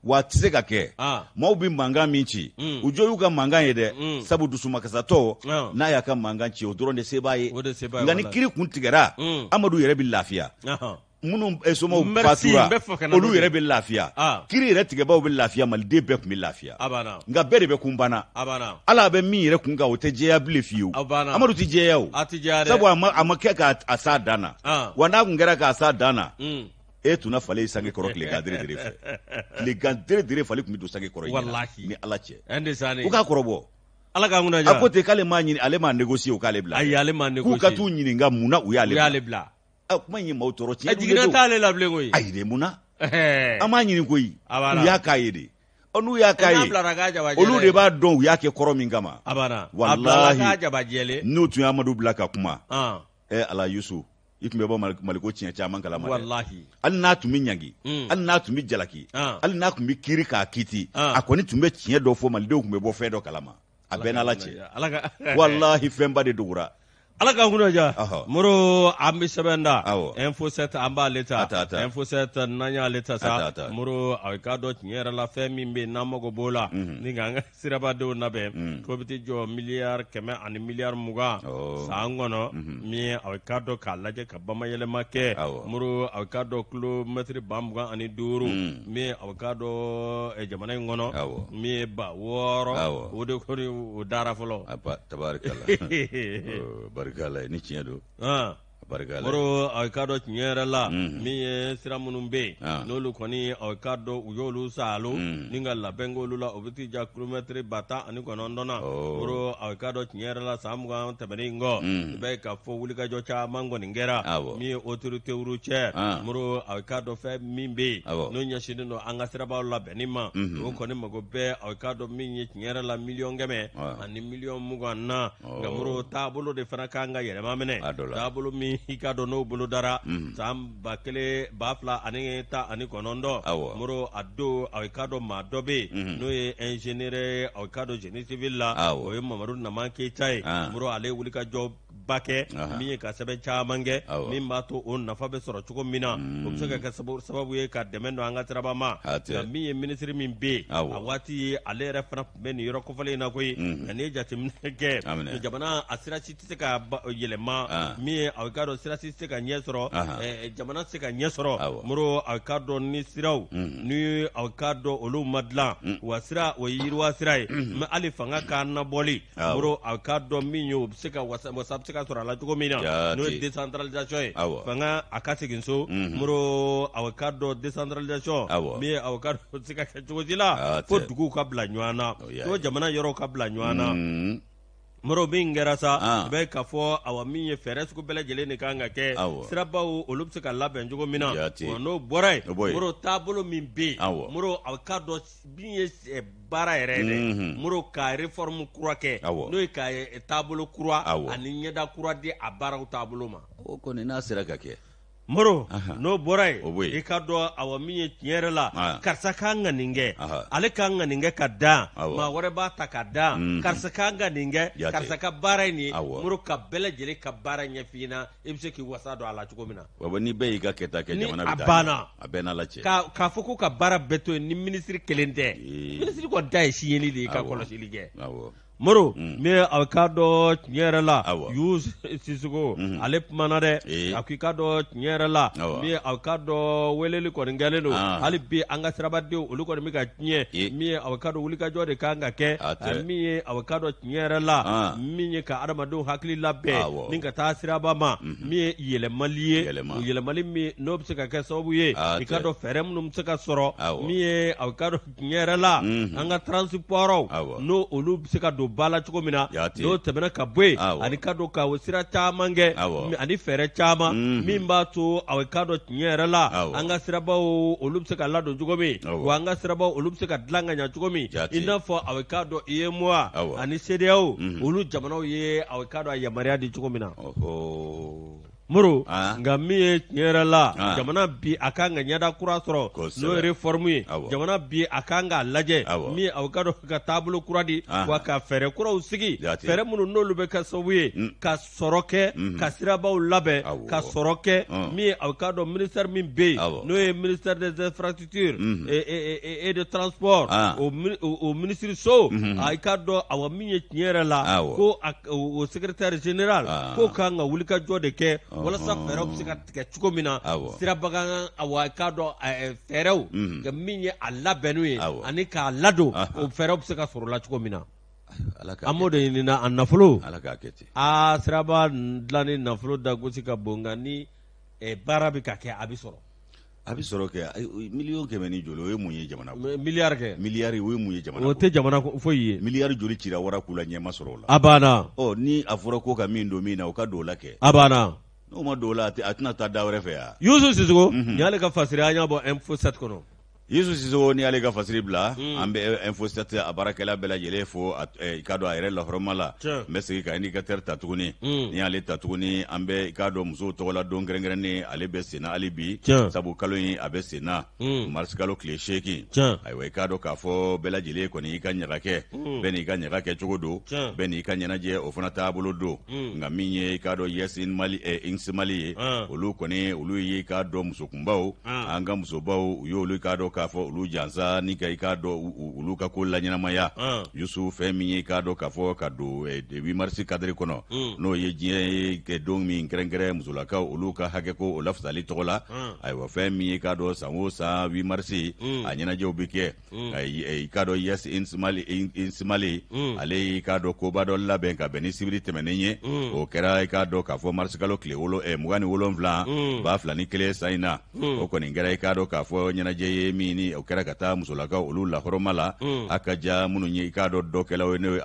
Wa a tɛ se ka kɛ. Maaw bɛ mankan min ci, u jo y'u ka mankan ye dɛ, sabu dusumakasatɔ n'a y'a ka mankan ci, o dɔrɔn de se b'a ye. Nka ni kiiri kun tigɛra, Amadu yɛrɛ bɛ lafiya, minnu somaw fatura olu yɛrɛ bɛ lafiya, kiiri yɛrɛ tigɛbaw bɛ lafiya, maliden bɛɛ tun bɛ lafiya. Nka bɛɛ de bɛ kun banna. Ala bɛ min yɛrɛ kun kan, o tɛ jɛya bilen fiyewu. Amadu tɛ jɛya o, sabu a ma kɛ k'a s'a dan na. Wa n'a kun kɛra k'a s'a dan na, e tun na fali sange kɔrɔ tilegan dere dere fɛ, tilegan dere dere fali tun bɛ don sange kɔrɔ. Walahi. Ni Ala cɛ, u k'a kɔrɔbɔ. Ala k'an kunna A ko ten k'ale m'a ɲini, ale m'a négocier o k'ale bila. Ayi, ale m'a négocier. K'u ka t'u ɲininka mun na u y'ale bila. A kuma in ye maaw tɔɔrɔ tiɲɛ. A jiginna t'ale la bilen koyi. Ayi dɛ, mun na? An m'a ɲini koyi, u y'a k'a ye de. Ɔ, n'u y'a k'a ye, olu de b'a dɔn u y'a kɛ kɔrɔ min kama. Walahi, n'u tun ye Amadu bila ka kuma, ɛ Ala, Yusu, i tun bɛ bɔ Maliko tiɲɛ caman kalama dɛ. Walahi. Hali n'a tun bɛ ɲangi, hali n'a tun bɛ jalaki, hali n'a tun bɛ kiiri k'a kiti, a kɔni tun bɛ tiɲɛ dɔ fɔ, malidenw tun bɛ bɔ fɛn dɔ kalama. A bɛɛ n'Ala cɛ, walahi, fɛnba de dogora. Ala k'an kunna diya. Moro, an bɛ sɛbɛn da Info 7, an b'ale ta. Info 7, n'an y'ale ta sa, Moro, a k'a dɔn tiɲɛ yɛrɛ la, fɛn min bɛ yen n'an mago b'o la ni k'an ka sirabadenw labɛn, k'o bɛ t'i jɔ miliyari 100 ani miliyari 20 san kɔnɔ, min ye a k'a dɔn k'a lajɛ ka bamayɛlɛma kɛ. Moro, a k'a dɔn kilomɛtiri 25 000, min ye a k'a dɔn jamana in kɔnɔ, min ye 6000, o de kɔni o dara fɔlɔ. Tabarikala, barikala, ni tiɲɛ don. Barikala. Moro, a k'a dɔn tiɲɛ yɛrɛ la, min ye sira minnu bɛ yen n'olu kɔni, a k'a dɔn u y'olu saalo ni ka labɛn k'olu la, o bɛ t'i ja kilomɛtiri 19 000 na. Moro, a k'a dɔn tiɲɛ yɛrɛ la, san 20 tɛmɛnen kɔ, i b'a ye k'a fɔ wulikajɔ caman kɔni kɛra min ye autorité routière. Moro, a k'a dɔn fɛn min bɛ yen n'o ɲɛsinnen don an ka sirabaw labɛnni ma, o kɔni mago bɛɛ, a k'a dɔn min ye tiɲɛ yɛrɛ la, miliyɔn 100 ani miliyɔn 20 na. Nka Moro, taabolo de fana kan ka yɛlɛma minɛ, taabolo min i k'a dɔn n'o bolo dara san 2019. Moro, a don, a k'a dɔn maa dɔ bɛ yen n'o ye ingénieur, a k'a dɔn génie civil la, o ye Mamadu Naman Keyita ye. Moro, ale wuli ka jɔ ba kɛ min ye ka sɛbɛn caman kɛ min b'a to o nafa bɛ sɔrɔ cogo min na, o bɛ se ka kɛ sababu ye ka dɛmɛ don an ka siraba ma. Nka min ye minisiri min bɛ yen a waati ye, ale yɛrɛ fana tun bɛ nin yɔrɔ kofɔlen in na koyi. Nka n'i ye jateminɛ kɛ, jamana a sira si tɛ se ka yɛlɛma, min ye a k'a dɔn sira si tɛ se ka ɲɛ sɔrɔ, jamana tɛ se ka ɲɛ sɔrɔ, Moro, a k'a dɔn ni siraw ni a k'a dɔn olu ma dilan. Wa sira o ye yiriwa sira ye, mais hali fanga ka nabɔli, Moro, a k'a dɔn min ye, o bɛ se ka wasa bɛ se ka sɔrɔ a la cogo min na, n'o ye décentralisation ye, fanga a ka segin so. Moro, a k'a dɔn décentralisation min ye, a k'a dɔn o tɛ se ka kɛ cogo si la fo duguw ka bila ɲɔgɔn na, fo jamana yɔrɔw ka bila ɲɔgɔn na. Moro min kɛra sa i b'a ye k'a fɔ awa min ye fɛɛrɛ sugu bɛɛ lajɛlen de kan ka kɛ sirabaw olu bɛ se ka labɛn cogo min na wa n'o bɔra yen Moro taabolo min bɛ yen Moro a k'a dɔn min ye baara yɛrɛ ye dɛ Moro ka réforme kura kɛ n'o ye ka taabolo kura ani ɲɛda kura di a baaraw taabolo ma o kɔni n'a sera ka kɛ Moro n'o bɔra yen i k'a dɔn awa min ye tiɲɛ yɛrɛ la karisa kan ka nin kɛ ale kan ka nin kɛ ka dan maa wɛrɛ b'a ta ka dan karisa kan ka nin kɛ karisa ka baara ye nin ye Moro ka bɛɛ lajɛlen ka baara ɲɛf'i ɲɛna i bɛ se k'i wasa don a la cogo min na wa ni bɛɛ y'i ka kɛta kɛ jamana bɛ taa banna a bɛɛ n'Ala cɛ k'a fɔ ko ka baara bɛɛ to yen ni minisiri kelen tɛ minisiri kɔni ta ye siyɛnni de ye ka kɔlɔsili kɛ Moro min a k'a dɔn tiɲɛ yɛrɛ la Yusu Sisoko ale kumana dɛ a ko i k'a dɔn tiɲɛ yɛrɛ la min a k'a dɔn weleli kɔni kɛlen don hali bi an ka sirabadenw olu kɔni bɛ ka tiɲɛ min a k'a dɔn wulikajɔ de kan ka kɛ min ye a k'a dɔn tiɲɛ yɛrɛ la min ye ka adamadenw hakili labɛn ni ka taa siraba ma min ye yɛlɛmali ye o yɛlɛmali min n'o bɛ se ka kɛ sababu ye i k'a dɔn fɛɛrɛ minnu bɛ se ka sɔrɔ min ye a k'a dɔn tiɲɛ yɛrɛ la an ka transportw n'o olu bɛ se ka don ba la cogo min na n'o tɛmɛna ka bɔ yen ani ka don ka o sira caman kɛ ani fɛɛrɛ caman min b'a to a k'a dɔn tiɲɛ yɛrɛ la an ka sirabaw olu bɛ se ka ladon cogo min wa an ka sirabaw olu bɛ se ka dilan ka ɲɛ cogo min i n'a fɔ a k'a dɔn UEMOA ani CEDEAO olu jamanaw ye a k'a dɔn a yamaruya di cogo min na. Moro nka min ye tiɲɛ yɛrɛ la jamana bi a kan ka ɲɛda kura sɔrɔ n'o ye réforme ye jamana bi a kan k'a lajɛ min a k'a dɔn ka taabolo kura di wa ka fɛɛrɛ kuraw sigi fɛɛrɛ minnu n'olu bɛ kɛ sababu ye ka sɔrɔ kɛ ka sirabaw labɛn ka sɔrɔ kɛ min a k'a dɔn ministère min bɛ yen n'o ye ministère des infrastructures et de transport o minisiriso a k'a dɔn awa min ye tiɲɛ yɛrɛ la ko o secrétaire général k'o kan ka wulikajɔ de kɛ walasa fɛɛrɛw bɛ se ka tigɛ cogo min na sirabakan awa k'a dɔn fɛɛrɛw ka min ye a labɛnniw ye ani k'a ladon o fɛɛrɛw bɛ se ka sɔrɔ la cogo min na an b'o de ɲini a nafolo aa siraba dilanni nafolo dagosi ka bon nka ni baara bɛ ka kɛ a bɛ sɔrɔ A bɛ sɔrɔ kɛ miliyɔn kɛmɛ ni joli o ye mun ye jamana miliyari kɛ miliyari o ye mun ye jamana o tɛ jamana foyi ye miliyari joli cira wara ku la ɲɛ ma sɔrɔ o la a banna ɔ ni a fɔra ko ka min don min na o ka don o la kɛ a banna n'o ma don o la a tɛna taa da wɛrɛ fɛ yan Yusu Sisoko nin y'ale ka fasiri an y'a bɔ Info 7 kɔnɔ Yusu Sisoko ni y'ale ka fasiri bila an bɛ Info 7 a baarakɛla bɛɛ lajɛlen fo i k'a dɔn a yɛrɛ lahɔrɔma la n bɛ segin ka indicateur ta tuguni ni y'ale ta tuguni an bɛ i k'a dɔn musow tɔgɔla don kɛrɛnkɛrɛnnen ale bɛ senna hali bi sabu kalo in a bɛ senna marisikalo tile 8 ayiwa i k'a dɔn k'a fɔ bɛɛ lajɛlen kɔni y'i ka ɲaga kɛ bɛɛ n'i ka ɲaga kɛ cogo don bɛɛ n'i ka ɲɛnajɛ o fana taabolo don nka min ye i k'a dɔn Yes in Mali Ins Mali ye olu kɔni olu ye i k'a dɔn muso kunbaw an ka musobaw u y'olu k'a dɔn k'a fɔ olu jansa ni ka i k'a dɔn olu ka ko laɲɛnamaya Yusu fɛn min ye i k'a dɔn k'a fɔ ka don 8 marisi kadiri kɔnɔ n'o ye diɲɛ ye don min kɛrɛnkɛrɛn musolakaw olu ka hakɛ ko o lafasali tɔgɔ la ayiwa fɛn min ye i k'a dɔn san o san 8 marisi a ɲɛnajɛw bɛ kɛ i k'a dɔn Yes Ins Mali ale y'i k'a dɔn koba dɔ labɛn ka bɛn ni sibiri tɛmɛnen ye o kɛra i k'a dɔn k'a fɔ marisikalo tile 27 2001 san in na o kɔni kɛra i k'a dɔn k'a fɔ ɲɛnajɛ ye min ni o kɛra ka taa musolakaw olu lahɔrɔma la a ka ja minnu ye i k'a dɔn dɔkɛlaw ye n'o ye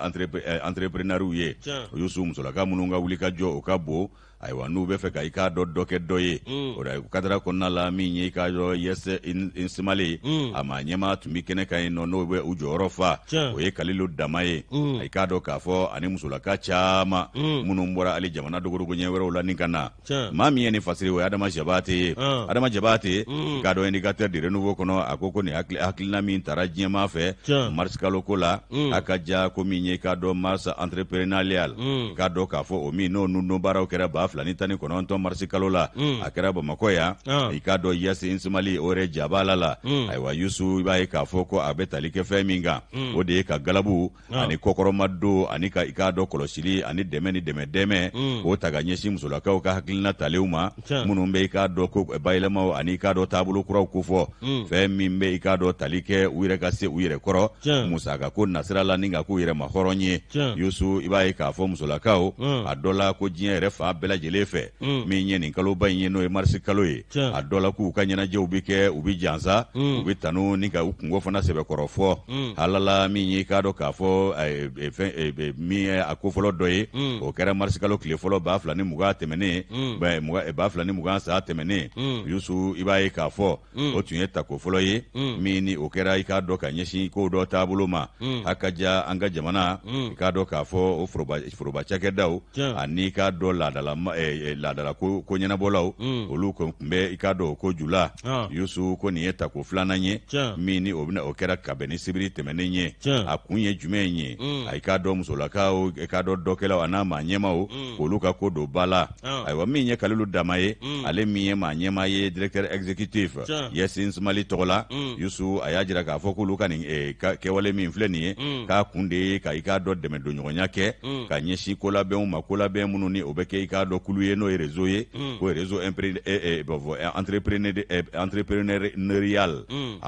entrepreneurw ye Yusu musolaka minnu ka wulikajɔ o ka bon ayiwa n'u bɛ fɛ ka i k'a dɔn dɔ kɛ dɔ ye o la kadara kɔnɔna la min ye i k'a dɔn Yes Ins Mali a maa ɲɛmaa tun bɛ kɛnɛ kan yen nɔ n'o bɛ u jɔyɔrɔ fa o ye Kalilu Dama ye i k'a dɔn k'a fɔ ani musolaka caman minnu bɔra hali jamana dogodogo ɲɛ wɛrɛw la ni ka na maa min ye nin fasiri o ye Adama Jabate ye Adama Jabate i k'a dɔn indicateur du renouveau kɔnɔ a ko ko nin hakilina min tara diɲɛmaa fɛ marisikalo ko la a ka ja ko min ye i k'a dɔn mars entrepreneurial k'a dɔn k'a fɔ o min n'o nundon baaraw kɛra 2019 marisi kalo la a kɛra bamakɔ yan i k'a dɔn Yes Ins Mali o yɛrɛ jabala la ayiwa Yusu i b'a ye k'a fɔ ko a bɛ tali kɛ fɛn min kan o de ye ka galabu ani kɔkɔrɔmadon ani ka i k'a dɔn kɔlɔsili ani dɛmɛ ni dɛmɛ dɛmɛ k'o ta ka ɲɛsin musolakaw ka hakilina talenw ma minnu bɛ i k'a dɔn ko bayɛlɛmaw ani i k'a dɔn taabolo kuraw kofɔ fɛn min bɛ i k'a dɔn tali kɛ u yɛrɛ ka se u yɛrɛ kɔrɔ musaka ko nasira la ni ka k'u yɛrɛ ma hɔrɔn ye Yusu i b'a ye k'a fɔ musolakaw a dɔ la ko diɲɛ yɛrɛ fan bɛɛ lajɛlen lajɛlen fɛ min ye nin kaloba in ye, n'o ye marisi kalo ye. A dɔ la k'u ka ɲɛnajɛw bɛ kɛ, u bɛ jansa, u bɛ tanu ni ka u kunko fana sɛbɛkɔrɔ fɔ. Halala min ye, i k'a dɔn k'a fɔ fɛn min ye a ko fɔlɔ dɔ ye, o kɛra marisi kalo tile fɔlɔ 2020 tɛmɛnen, 2020 san tɛmɛnen. Yusu, i b'a ye k'a fɔ o tun ye tako fɔlɔ ye min ni o kɛra, i k'a dɔn, ka ɲɛsin kow dɔ taabolo ma. A ka ja an ka jamana, i k'a dɔn k'a fɔ o foroba cakɛdaw ani i k'a dɔn laadala laadala ko ɲɛnabɔlaw, olu tun bɛ, i k'a dɔn, o ko ju la. Yusu, ko nin ye tako filanan ye min ni o bɛna o kɛra ka bɛn ni sibiri tɛmɛnen ye. A kun ye jumɛn ye? A i k'a dɔn musolakaw, i k'a dɔn dɔkɛlaw an'a maa ɲɛmaw, k'olu ka ko don ba la. Ayiwa, min ye Kalilu Dama ye, ale min ye maa ɲɛmaa ye, directeur exécutif Yes Mali tɔgɔ la, Yusu, a y'a jira k'a fɔ k'olu ka nin kɛwale min filɛ nin ye, k'a kun de ye ka i k'a dɔn dɛmɛdonɲɔgɔnya kɛ ka ɲɛsin kolabɛnw ma, kolabɛn minnu ni o bɛ kɛ, i k'a dɔn, kulu ye, n'o ye réseau ye, ko réseau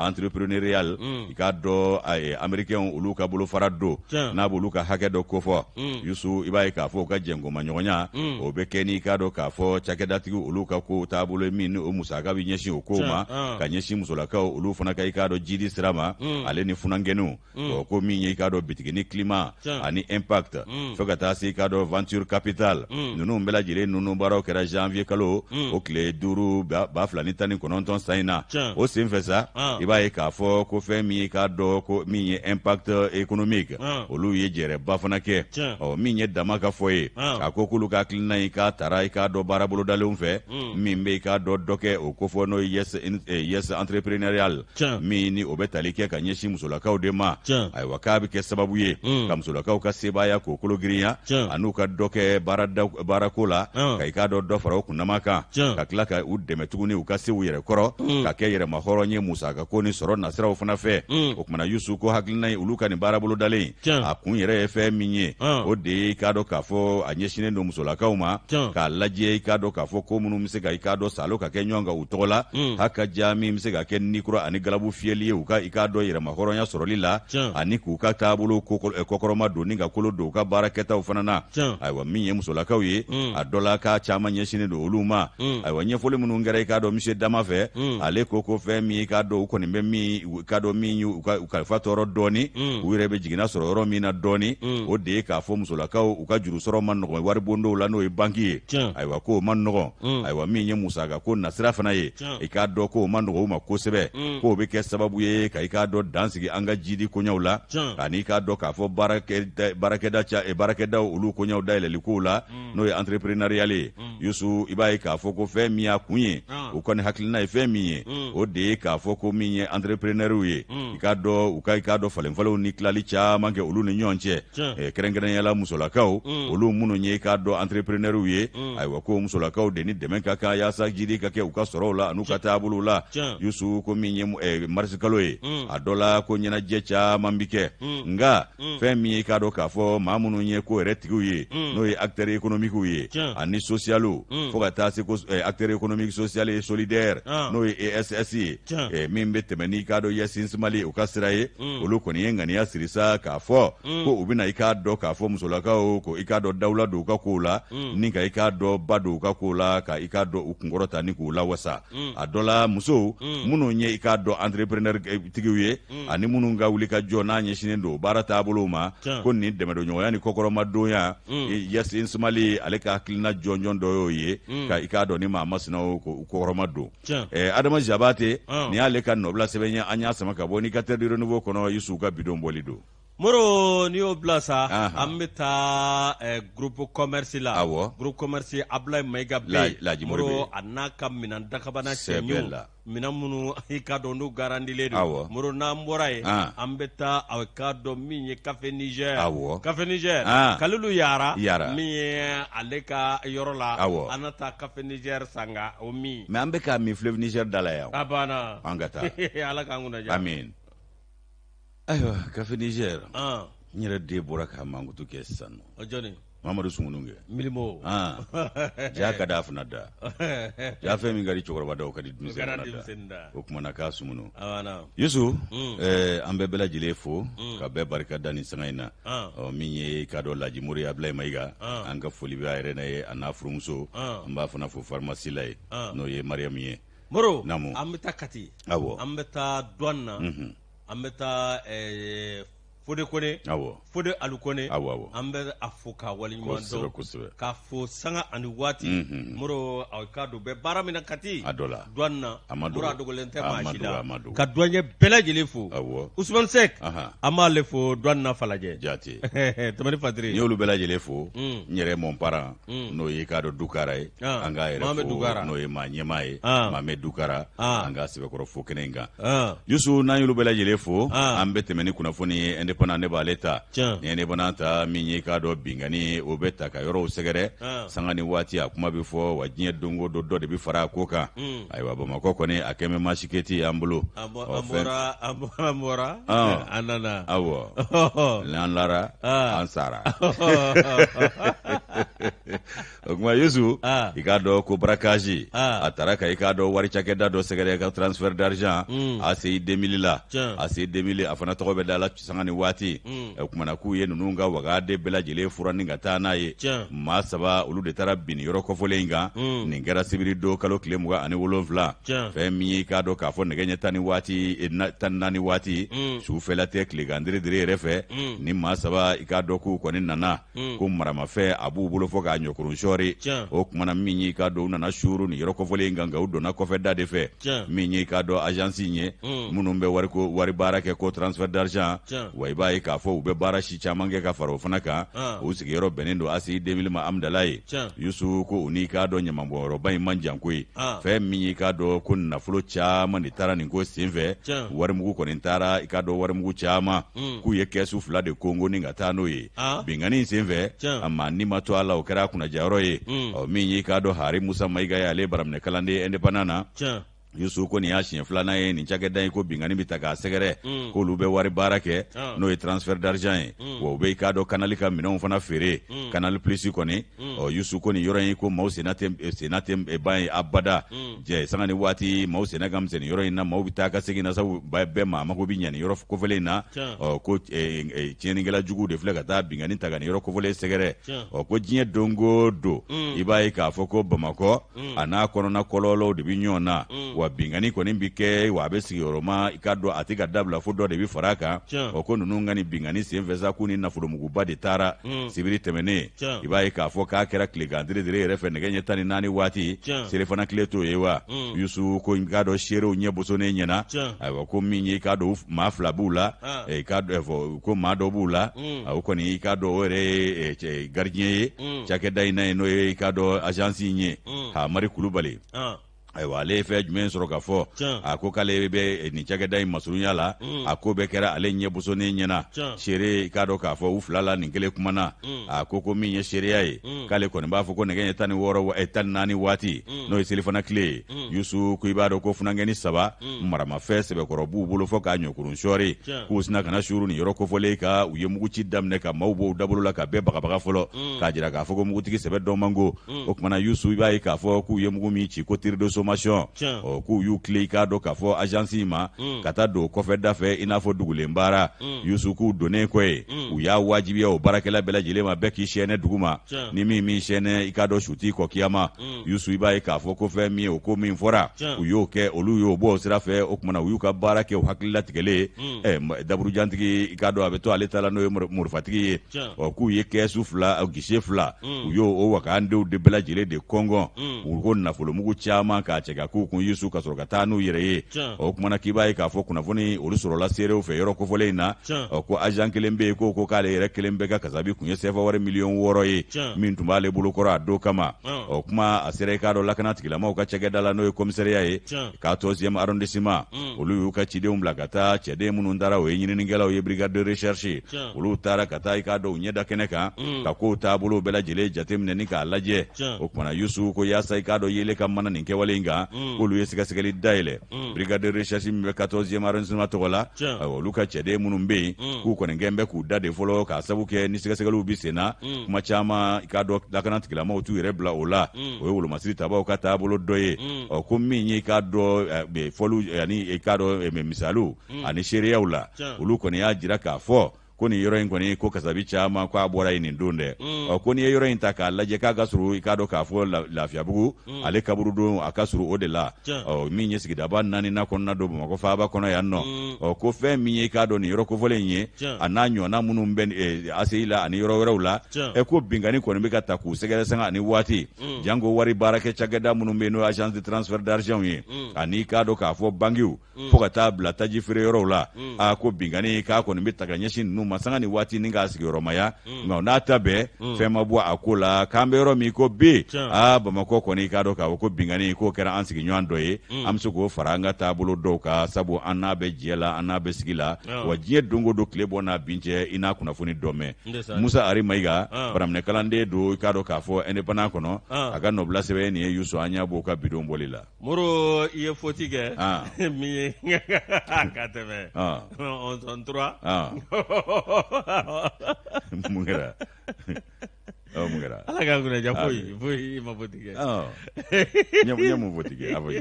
entrepreneurial, i k'a dɔn américain olu ka bolofara don n'a b'olu ka hakɛ dɔ kofɔ. Yusu, i b'a ye k'a fɔ u ka jɛnkomaɲɔgɔnya o bɛ kɛ ni, i k'a dɔn k'a fɔ cakɛdatigi olu ka kow taabolo min ni o musaka bɛ ɲɛsin o kow ma, ka ɲɛsin musolakaw olu fana ka, i k'a dɔn, jidi sira ma, ale ni funankɛninw. Ko min ye, i k'a dɔn, bitigini climat ani impact, fo ka taa se, i k'a dɔn, venture capital, ninnu bɛɛ lajɛlen ninnu baaraw kɛra janvier kalo o tile 5 2019 san in na. O senfɛ sa, i b'a ye k'a fɔ ko fɛn min ye, i k'a dɔn, ko min ye impact économique, olu ye jɛrɛba fana kɛ. Ɔ, min ye Dama ka fɔ ye, a ko k'olu ka hakilina in k'a tara, i k'a dɔn, baara bolodalenw fɛ min bɛ, i k'a dɔn, dɔ kɛ o kofɔ, n'o ye Yes entrepreneurial min ni o bɛ tali kɛ ka ɲɛsin musolakaw de ma. Ayiwa, k'a bɛ kɛ sababu ye ka musolakaw ka sebaaya k'o kolo girinya an'u ka dɔ kɛ baarako la, ka i k'a dɔn dɔ fara u kunnama kan, ka tila ka u dɛmɛ tuguni u ka se u yɛrɛ kɔrɔ, ka kɛ yɛrɛma hɔrɔn ye musakako ni sɔrɔ nasiraw fana fɛ. O kumana, Yusu, ko hakilina ye olu ka nin baara bolodalen, a kun yɛrɛ ye fɛn min ye, o de ye, i k'a dɔn k'a fɔ a ɲɛsinnen don musolakaw ma, k'a lajɛ, i k'a dɔn k'a fɔ ko minnu bɛ se ka, i k'a dɔn, salo ka kɛ ɲɔgɔn kan u tɔgɔ la, haka ja min bɛ se ka kɛ ni kura ani galabu fiyɛli ye u ka, i k'a dɔn, yɛrɛma hɔrɔnya sɔrɔli la, ani k'u ka taabolo kɔkɔrɔma don ni ka kolo don u ka baara kɛtaw fana na. Ayiwa, min ye musolakaw ye, a dɔ la k'a caman ɲɛsinnen don olu ma. Ayiwa, ɲɛfɔli minnu kɛra, i k'a dɔn, monsieur Dama fɛ, ale ko ko fɛn min, i k'a dɔn, u kɔni bɛ min, i k'a dɔn, min y'u ka kalifa tɔɔrɔ dɔɔni, u yɛrɛ bɛ jiginna sɔrɔ yɔrɔ min na dɔɔni, o de ye k'a fɔ musolakaw u ka juru sɔrɔ man nɔgɔn waribondow la, n'o ye banki ye. Ayiwa, k'o man nɔgɔn. Ayiwa, min ye musaka ko nasira fana ye, i k'a dɔn k'o man nɔgɔn u ma kosɛbɛ, k'o bɛ kɛ sababu ye ka, i k'a dɔn, dan sigi an ka jidi koɲɛw la, ani i k'a dɔn k'a fɔ baarakɛdaw olu koɲɛw dayɛlɛli kow la, n'o ye entrepreneurial ye. Yusu, i b'a ye k'a fɔ ko fɛn min y'a kun ye, u kɔni hakilina ye fɛn min ye, o de ye k'a fɔ ko min ye entrepreneurw ye, i k'a dɔn, u ka, i k'a dɔn, falenfalenw ni tilali caman kɛ olu ni ɲɔgɔn cɛ, kɛrɛnkɛrɛnnenya la musolakaw, olu minnu ye, i k'a dɔn, entrepreneurw ye. Ayiwa, ko musolakaw de ni dɛmɛ ka kan yaasa jidi ka kɛ u ka sɔrɔw la an'u ka taabolow la. Yusu, ko min ye marisikalo ye, a dɔ la ko ɲɛnajɛ caman bi kɛ, nka fɛn min ye, i k'a dɔn k'a fɔ maa minnu ye ko yɛrɛ tigiw ye, n'o ye acteurs économiques ye ani sociaux, fo ka taa se ko acteurs économiques social et solidaire, n'o ye ESS ye, min bɛ tɛmɛ n'i k'a dɔn Yes Mali u ka sira ye, olu kɔni ye ŋaniya siri sa k'a fɔ ko u bɛna, i k'a dɔn k'a fɔ musolakaw ko, i k'a dɔn, dawula don u ka kow la, ni ka, i k'a dɔn, ba don u ka kow la, ka, i k'a dɔn, u kunkɔrɔta ni k'u lawasa. A dɔ la musow minnu ye, i k'a dɔn, entrepreneur tigiw ye ani minnu ka wuli ka jɔ n'a ɲɛsinnen don baara taabolow ma, ko nin dɛmɛdonɲɔgɔnya ni kɔkɔrɔmadonya, Yes Mali ale ka hakilina jɔnjɔn dɔ y'o ye, ka, i k'a dɔn, ni maa masinaw ko kɔkɔrɔma don. Adama Jabate, nin y'ale ka nɔbila sɛbɛn ye, an y'a sama ka bɔ Indicateur du Renouveau kɔnɔ. Yusu ka bidon bɔli don. Moro, n'i y'o bila sa, an bɛ taa groupe commerce la. Groupe commerce, Abulayi Mayiga bɛ yen. Moro, a n'a ka minɛn dakabana cɛɲiw la, minɛn minnu, i k'a dɔn, n'u garantilen don. Moro, n'an bɔra yen, an bɛ taa, a k'a dɔn, min ye Café Niger. Café Niger, Kalilu Yara min ye ale ka yɔrɔ la, an na taa Café Niger san ka o min. Mais an bɛ k'a min Fleuve Niger da la yan. A banna. An ka taa. Ala k'an kunna diya. Amin. Ayiwa, Café Niger, n yɛrɛ den bɔra k'a mankutu kɛ sisan nɔ. O jɔni? Mamadu Sumunu kɛ milimo ja ka d'a fana da ja fɛn min ka di cɛkɔrɔba da o ka di denmisɛnnin da o kumana k'a sumunu Yusu an bɛ bɛɛ lajɛlen fo ka bɛɛ barika da nin sanga in na ɔ min ye k'a dɔn Laji Mori Abulayi Mayiga an ka foli bɛ a yɛrɛ n'a ye a n'a furumuso an b'a fana fo farimasi la ye n'o ye Mariyamu ye Moro an bɛ taa Kati an bɛ taa douane na an bɛ taa Fode Kone awɔ Fode Alu Kone awɔ awɔ an bɛ a fo k'a waleɲuman dɔn kosɛbɛ k'a fo sanga ani waati Moro a k'a dɔn bɛ baara min na Kati a dɔ la douane na a ma Moro a dogolen tɛ maa si la ka douanier bɛɛ lajɛlen fo awɔ Usumani Sɛk an b'ale fo douane na Falajɛ jaati Tamani Fadiri n y'olu bɛɛ lajɛlen fo n yɛrɛ mon parent n'o ye k'a dɔn Dukara ye an k'a yɛrɛ fo n'o ye maa ɲɛmaa ye Mamɛ Dukara an k'a sɛbɛkɔrɔ fo kɛnɛ in kan Yusu n'an y'olu bɛɛ lajɛlen fo an bɛ tɛmɛ ni kunnafoni ye Indépendant ne b'ale ta ni Indépendant ta min ye k'a dɔn binkanni o bɛ ta ka yɔrɔw sɛgɛrɛ sanga ni waati a kuma bɛ fɔ wa diɲɛ don o don dɔ de bɛ fara a ko kan ayiwa Bamakɔ kɔni a kɛmɛ masiketi y'an bolo an bɔra an nana awɔ n'an lara an sara o tuma Yusu i k'a dɔn ko braquage a taara ka i k'a dɔn wari cakɛda dɔ sɛgɛrɛ ka transfert d'argent ACI 2000 la ACI 2000 a fana tɔgɔ bɛ da la sanga ni waati o kumana k'u ye ninnu ka wagade bɛɛ lajɛlen furan ni ka taa n'a ye maa saba olu de taara bin yɔrɔ kɔfɔlen in kan nin kɛra sibiri don kalo tile 27 fɛn min ye i k'a dɔn k'a fɔ nɛgɛ ɲɛ tan ni waati 14 waati sufɛla tɛ tilegan diridiri yɛrɛ fɛ ni maa saba i k'a dɔn k'u kɔni nana ko maramafɛn a b'u bolo fɔ k'a ɲɔkurun sɔɔri o kumana min y'i k'a dɔn u nana suuru nin yɔrɔ kɔfɔlen in kan nka u donna kɔfɛ da de fɛ min y'i k'a dɔn agence in ye minnu bɛ wariko wari baara kɛ ko transfert d'argent wa i b'a ye k'a fɔ u bɛ baara si caman kɛ ka fara o fana kan u sigiyɔrɔ bɛnnen don ACI 2000 ma Amudalayi Yusu ko u n'i k'a dɔn ɲamanbɔnyɔrɔba in man jan koyi fɛn min y'i k'a dɔn ko nafolo caman de taara nin ko senfɛ warimugu kɔni taara i k'a dɔn warimugu caman k'u ye kɛsu fila de kongo ni ka taa n'o ye binkanni in senfɛ a maa ni ma to a la o kɛra a kunnajayɔrɔ ye ɔ min y'i k'a dɔn Hari Musa Mayiga ye ale baraminɛ kalanden Indépendant na Yusu ko nin y'a siɲɛ filanan ye nin cakɛda in ko binkanni bɛ ta k'a sɛgɛrɛ k'olu bɛ wari baara kɛ n'o ye transfert d'argent ye wa u bɛ i k'a dɔn Canal ka minɛnw fana feere Canal Plus kɔni ɔ Yusu ko nin yɔrɔ in ko maaw senna tɛ ban yen abada jɛ sanga ni waati maaw senna ka misɛn nin yɔrɔ in na maaw bɛ taa ka segin na sabu bɛɛ maa mago bɛ ɲɛ nin yɔrɔ kofɔlen in na ɔ ko tiɲɛnikɛla juguw de filɛ ka taa binkanni ta ka nin yɔrɔ kofɔlen sɛgɛrɛ ɔ ko diɲɛ don o don i b'a ye k'a fɔ ko Bamakɔ a n'a kɔnɔna kɔlɔlɔw de bɛ ɲɔgɔn na wa binkanni kɔni bɛ kɛ wa a bɛ sigiyɔrɔma i k'a dɔn a tɛ ka dabila fo dɔ de bɛ fara a kan ɔ ko ninnu ka nin binkanni senfɛ sa k'u ni nafolomuguba de taara sibiri tɛmɛnen i b'a ye k'a fɔ k'a kɛra tilegan diridiri yɛrɛ fɛ nɛgɛ ɲɛ 14 waati selifana tile t'o ye wa Yusu ko i k'a dɔn seerew ɲɛ bosonnen ɲɛna ayiwa ko min ye i k'a dɔn maa fila b'u la i k'a dɔn ko maa dɔ b'u la o kɔni i k'a dɔn o yɛrɛ ye gardien ye cakɛda in na ye n'o ye i k'a dɔn agence in ye Hamari Kulubali ayiwa ale ye fɛn jumɛn sɔrɔ ka fɔ a ko k'ale bɛ nin cakɛda in masurunya la a ko bɛɛ kɛra ale ɲɛ bosonnen ɲɛna seere i k'a dɔn k'a fɔ u fila la nin kelen kumana a ko ko min ye seereya ye k'ale kɔni b'a fɔ ko nɛgɛ ɲɛ 16 14 waati n'o ye selifana tile ye Yusu ko i b'a dɔn ko funankɛnin saba maramafɛn sɛbɛkɔrɔ b'u bolo fɔ k'a ɲɔkurun sɔɔri k'u sina ka na suuru nin yɔrɔ kofɔlen kan u ye muguci daminɛ ka maaw bɔ u dabolo la ka bɛɛ bagabaga fɔlɔ k'a jira k'a fɔ ko mugutigi sɛbɛ dɔn man go o kumana Yusu i b'a ye k'a fɔ k'u ye mugu min ci ko tir de sommation ɔ k'u y'u tilen i k'a dɔn k'a fɔ agence in ma ka taa don kɔfɛ da fɛ i n'a fɔ dugulen baara Yusu k'u donnen kɔ yen u y'a wajibiya o baarakɛla bɛɛ lajɛlen ma bɛɛ k'i sɛɛnɛ duguma ni min m'i sɛɛnɛ i k'a dɔn su t'i kɔ kiyama Yusu i b'a ye k'a fɔ ko fɛn min ye o ko min fɔra u y'o kɛ olu y'o bɔ o sira fɛ o kumana u y'u ka baara kɛ u hakililatigɛlen ye daburujantigi i k'a dɔn a bɛ to ale ta la n'o ye morifatigi ye ɔ k'u ye kɛsu fila guichet fila u y'o o wakandenw de bɛɛ lajɛlen de kɔngɔn u ko nafolomugu caman k'a cɛ ka k'u kun Yusu ka sɔrɔ ka taa n'u yɛrɛ ye o kumana k'i b'a ye k'a fɔ kunnafoni olu sɔrɔla seerew fɛ yɔrɔ kofɔlen in na ɔ ko agent kelen bɛ yen ko ko k'ale yɛrɛ kelen bɛɛ ka kasabi tun ye sefa wari miliyɔn 6 ye min tun b'ale bolo kɔrɔ a don kama ɔ kuma a sera i k'a dɔn lakana tigilamaaw ka cakɛda la n'o ye komisariya ye 14e arrondissement olu y'u ka cidenw bila ka taa cɛden minnu taara o ye ɲininikɛlaw ye brigade de recherche olu taara ka taa i k'a dɔn u ɲɛ da kɛnɛ kan ka kow taabolo bɛɛ lajɛlen jateminɛ ni k'a lajɛ o kumana Yusu ko yaasa i k'a dɔn yeelen ka mana nin kɛwale in min kan, k'olu ye sɛgɛsɛgɛli dayɛlɛ. Brigade de recherche min bɛ 14e arrondissement tɔgɔ la, ayiwa, olu ka cɛden minnu bɛ yen, k'u kɔni kɛn bɛ k'u da de fɔlɔ, k'a sabu kɛ ni sɛgɛsɛgɛliw bɛ sen na, kuma caman, i k'a dɔn, lakana tigilamaaw t'u yɛrɛ bila o la. O ye wolomasiri tabaw ka taabolo dɔ ye. Ɔ, ko min ye, i k'a dɔn, fɔliw ani, i k'a dɔn, misaliw ani seereyaw la, olu kɔni y'a jira k'a fɔ ko nin yɔrɔ in kɔni, ko kasabi caman ko a bɔra yen nin don dɛ. Ɔ, ko n'i ye yɔrɔ in ta k'a lajɛ, k'a ka surun, i k'a dɔn k'a fɔ, Lafiyabugu ale kaburudon, a ka surun o de la. Ɔ, min ye sigidaba naaninan kɔnɔna don Bamakɔ faaba kɔnɔ yan nɔ. Ɔ, ko fɛn min ye, i k'a dɔn, nin yɔrɔ kofɔlen in ye, a n'a ɲɔgɔnna minnu bɛ ACI la ani yɔrɔ wɛrɛw la, ɛ, ko binkanni kɔni bɛ ka ta k'u sɛgɛrɛ sanga ani waati, janko wari baarakɛ cakɛda minnu bɛ yen, n'o ye agence de transfert d'argent ye, ani, i k'a dɔn k'a fɔ, bankiw, fo ka taa bila taji feere yɔrɔw la. A ko binkanni k'a kɔni bɛ ta ka ɲɛsin ninnu ma sanga ni waati ni k'a sigiyɔrɔmaya, nka n'a ta bɛɛ, fɛn ma bɔ a ko la. K'an bɛ yɔrɔ min ko bi, aa, Bamakɔ kɔni, i k'a dɔn k'a fɔ ko binkanni k'o kɛra an sigiɲɔgɔn dɔ ye. An bɛ se k'o fara an ka taabolo dɔw kan, sabu an n'a bɛ jɛ la, an n'a bɛ sigi la wa. Diɲɛ don o don, tile bɔ n'a bin cɛ, i n'a kunnafoni dɔ mɛn. Musa Ari Mayiga, baraminɛ kalanden don, i k'a dɔn k'a fɔ, Indépendant kɔnɔ, a ka nɔbila sɛbɛn nin ye. Yusu, an ɲɛ b'o ka bidon bɔli la. Moro, i ye foti kɛ min ye ka tɛmɛ 11 Mun kɛra? Mun kɛra? Ala k'an kunna diya. Foyi foyi, i ma foti kɛ. N ye mun foti kɛ? A fɔ n ye.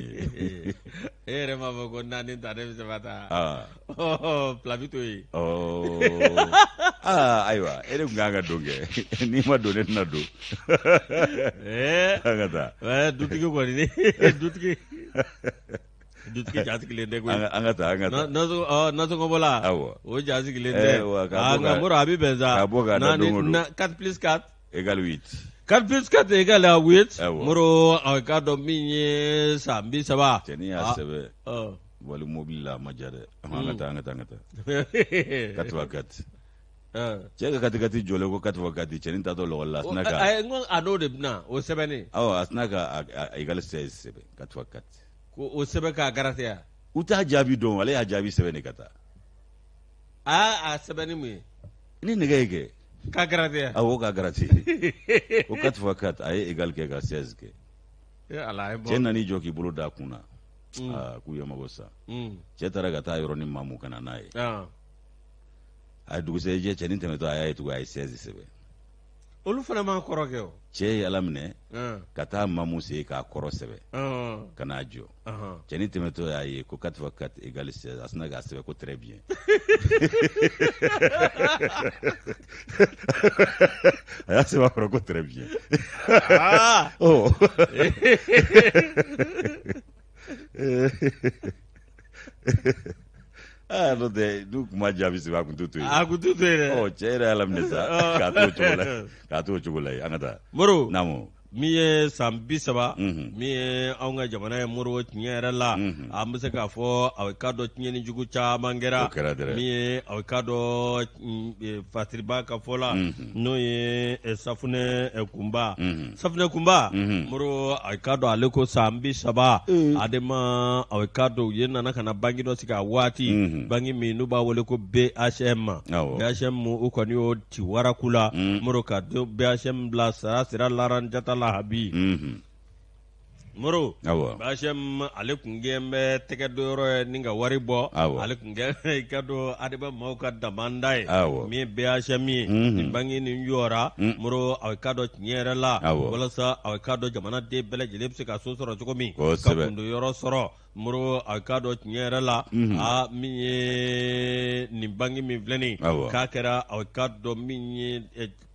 E yɛrɛ m'a fɔ ko naani ta ne bɛ saba ta, fila bɛ to yen. Aa, ayiwa, e de tun kan ka don kɛ. N'i ma don, ne tɛna don. An ka taa. Dutigi kɔni, dutigi dutigi ja sigilen tɛ koyi. An ka taa, an ka taa. Nasɔngɔbɔla. Awɔ. O ja sigilen tɛ. Nka Moro, a bɛ bɛn sa. Ka bɔ k'a da don o don. 4 plus 4 égale 8. 4 plus 4 égale 8. Moro, a k'a dɔn min ye san 30. Cɛnin y'a sɛbɛn wali mobili la, a ma diya dɛ. An ka taa, an ka taa, an ka taa. 4 fois 4. Cɛ ka quatre-quatre jɔlen ko 4 fois 4, cɛnin taatɔ lɔgɔli la, a sinna ka n ko a n'o de bɛna o sɛbɛnni. Awɔ, a sinna ka égale 16 sɛbɛn, 4 fois 4. Ko o sɛbɛn k'a garateya. U t'a jaabi dɔn, ale y'a jaabi sɛbɛn de ka taa. Aa, a sɛbɛnni mun ye? Ni nɛgɛ ye kɛ. K'a garateya. Awɔ, k'a gratter o. 4 fois 4, a ye égal kɛ ka 16 kɛ. Cɛ nan'i jɔ k'i bolo da a kun na. Aa, k'u ye mago sa. Cɛ taara ka taa yɔrɔnin mamu ka na n'a ye. A ye dugusɛjɛ, cɛnin tɛmɛtɔ, a y'a ye tugun, a ye 16 sɛbɛn. Olu fana m'a kɔrɔ kɛ o. Cɛ ye ala minɛ ka taa mamu sen k'a kɔrɔ sɛbɛn ka n'a jɔ. Cɛnin tɛmɛtɔ y'a ye ko 4 fois 4 égale 16, a sinna k'a sɛbɛn ko très bien. A y'a sɛbɛn a kɔrɔ ko très bien. Oh, aa, n'o tɛ, n'u tun ma jaabi sɛbɛn, a tun t'u to yen. A tun t'u to yen dɛ. Ɔ, cɛ yɛrɛ y'a laminɛ sa k'a t'o cogo la, k'a t'o cogo la yen. An ka taa. Moro. Naamu. Min ye san 30, min ye anw ka jamana ye, Moro, tiɲɛ yɛrɛ la, an bɛ se k'a fɔ a k'a dɔn tiɲɛni jugu caman kɛra. O kɛra dɛrɛ. Min ye a k'a dɔn Fasiriba ka fɔ la, n'o ye Safunɛ Kunba. Safunɛ Kunba, Moro, a k'a dɔn ale ko san 30 Adema, a k'a dɔn u ye nana ka na banki dɔ sigi a waati, banki min n'u b'a wele ko BHM. BHM, u kɔni y'o ci waraku la, Moro, ka BHM bila saya sira laranjata la habi. Moro, BHM ale tun kɛn bɛ tɛgɛ don yɔrɔ ye ni ka wari bɔ. Ale tun kɛ, i k'a dɔn, Adema maaw ka damanda ye min ye BHM ye. Nin banki nin jɔra, Moro, a k'a dɔn tiɲɛ yɛrɛ la, walasa a k'a dɔn jamanaden bɛɛ lajɛlen bɛ se ka so sɔrɔ cogo min, ka kundon yɔrɔ sɔrɔ. Moro, a k'a dɔn tiɲɛ yɛrɛ la, aa, min ye nin banki min filɛ nin, k'a kɛra, a k'a dɔn, min ye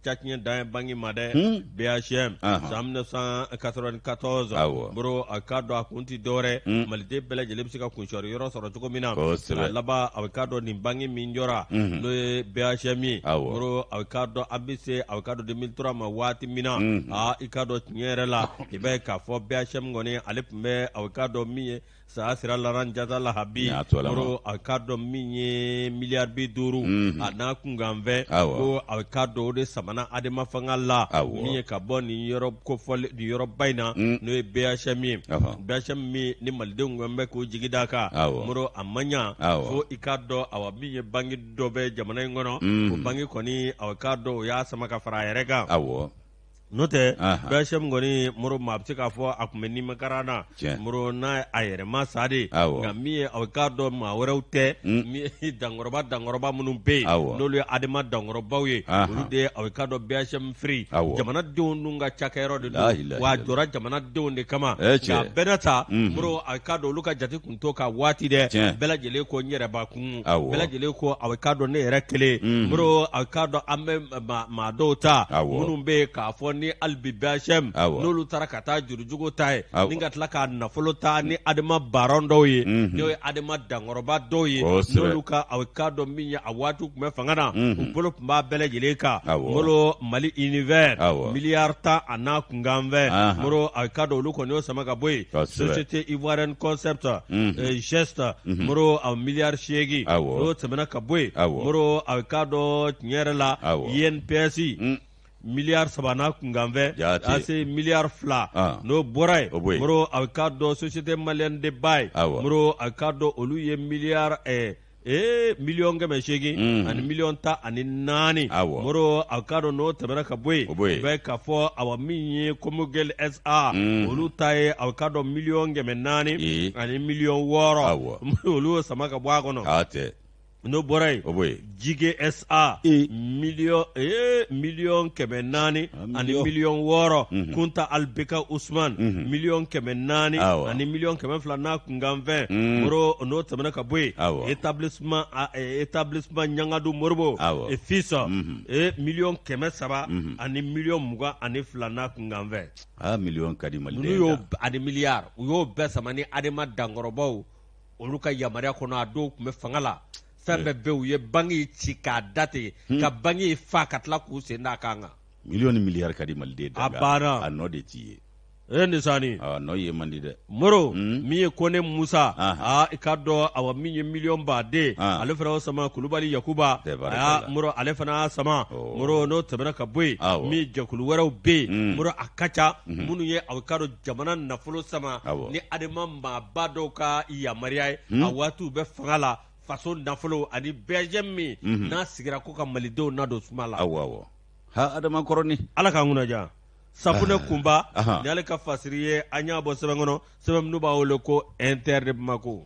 catiɲɛ dan ye banki ma dɛ, BHM, san 1994. Moro, a k'a dɔn a kun tɛ dɔwɛrɛ, maliden bɛɛ lajɛlen bɛ se ka kunsɔrɔ yɔrɔ sɔrɔ cogo min na. A laban, a k'a dɔn nin banki min jɔra, n'o ye BHM ye, Moro, a k'a dɔn an bɛ se, a k'a dɔn 2003 ma waati min na, aa, i k'a dɔn tiɲɛ yɛrɛ la, i b'a ye k'a fɔ BHM kɔni, ale tun bɛ, a k'a dɔn min ye saya sira laranjata la habi. Moro, a k'a dɔn min ye miliyari 50 a n'a kunkanfɛn, ko a k'a dɔn o de samana Adema fanga la, min ye ka bɔ nin yɔrɔ kofɔlen, nin yɔrɔba in na, n'o ye BHM ye. BHM min ni malidenw kɔni bɛ k'u jigi d'a kan, Moro, a ma ɲa fo i k'a dɔn, awa, min ye banki dɔ bɛ jamana in kɔnɔ, o banki kɔni, a k'a dɔn o y'a sama ka fara a yɛrɛ kan. N'o tɛ BHM kɔni Moro maa bɛ se k'a fɔ a tun bɛ nimakaran na Moro n'a a yɛrɛ ma sa de nka min ye aw k'a dɔn maa wɛrɛw tɛ dankɔrɔba dankɔrɔba minnu bɛ yen n'olu ye Adema dankɔrɔbaw ye olu de ye aw k'a dɔn BHM firi jamanadenw dun ka cakɛyɔrɔ de don wa a jɔra jamanadenw de kama nka bɛɛ n'a ta Moro aw k'a dɔn olu ka jate tun t'o kan waati dɛ bɛɛ lajɛlen ko n yɛrɛbakun bɛɛ lajɛlen ko aw k'a dɔn ne yɛrɛ kelen Moro aw k'a dɔn an bɛ maa dɔw ta minnu bɛ yen k'a fɔ ni hali bi BHM n'olu taara ka taa jurujugu ta ye ni ka tila ka nafolo ta ni Adema baron dɔw ye n'o ye Adema dankɔrɔba dɔw ye n'olu ka aw k'a dɔn min ye a waati tun bɛ fanga na u bolo tun b'a bɛɛ lajɛlen kan Moro Mali Univers miliyari 10 a n'a kunkanfɛn Moro aw k'a dɔn olu kɔni y'o sama ka bɔ yen Société Ivoirienne Concept Geste Moro a miliyari 8 n'o tɛmɛna ka bɔ yen Moro aw k'a dɔn tiɲɛ yɛrɛ la INPS miliyari 3 n'a kunkanfɛn ACI miliyari 2 n'o bɔra yen Moro aw k'a dɔn Société Malienne de Bail Moro aw k'a dɔn olu ye miliyari ee 800,000,000 ani 14,000,000 Moro aw k'a dɔn n'o tɛmɛna ka bɔ yen i b'a ye k'a fɔ awa min ye Comogel SA olu ta ye aw k'a dɔn 400,000,000 ani 6,000,000 olu y'o sama ka bɔ a kɔnɔ n'o bɔra yen Jige SA 400,000,000 ani 6,000,000 Kunta Albeka Usman 400,000 ani 200,000 n'a kunkanfɛn Moro n'o tɛmɛna ka bɔ yen établissement Ɲangadu Moribo et fils 300,000,000 ani 22,000,000 n'a kunkanfɛn miliyɔn ka di y'o ani miliyari u y'o bɛɛ sama ni Adema dankɔrɔbaw olu ka yamaruya kɔnɔ a dɔw tun bɛ fanga la fɛn bɛɛ bɛ u ye banki ci k'a da ten hmm. ka banki fa ka tila k'u sen d'a kan kan miliyɔn ni miliyari ka di maliden a banna a nɔ de t'i ye e ni sani a nɔ ye man di dɛ moro hmm? min ye kone musa aa i k'a dɔn awa min ye miliyɔn baden ale fana y'o sama kulubali yakuba aa moro ale fana y'a sama oh. moro n'o tɛmɛna ka bɔ yen min jɛkulu wɛrɛw bɛ yen hmm. moro a ka ca minnu ye aw k'a dɔn jamana nafolo sama ni adema maaba dɔw ka yamaruya ye hmm? a waati u bɛ fanga la faso nafolo ani BHM min hmm. n'a sigira ko ka malidenw nadon suma la awɔ awɔ ha adama kɔrɔni ala k'an kunna diya safunɛ ah. kunba ni ale ka fasiri ye an y'a bɔ sɛbɛn kɔnɔ sɛbɛn minnu b'a wele ko Inter de Bamako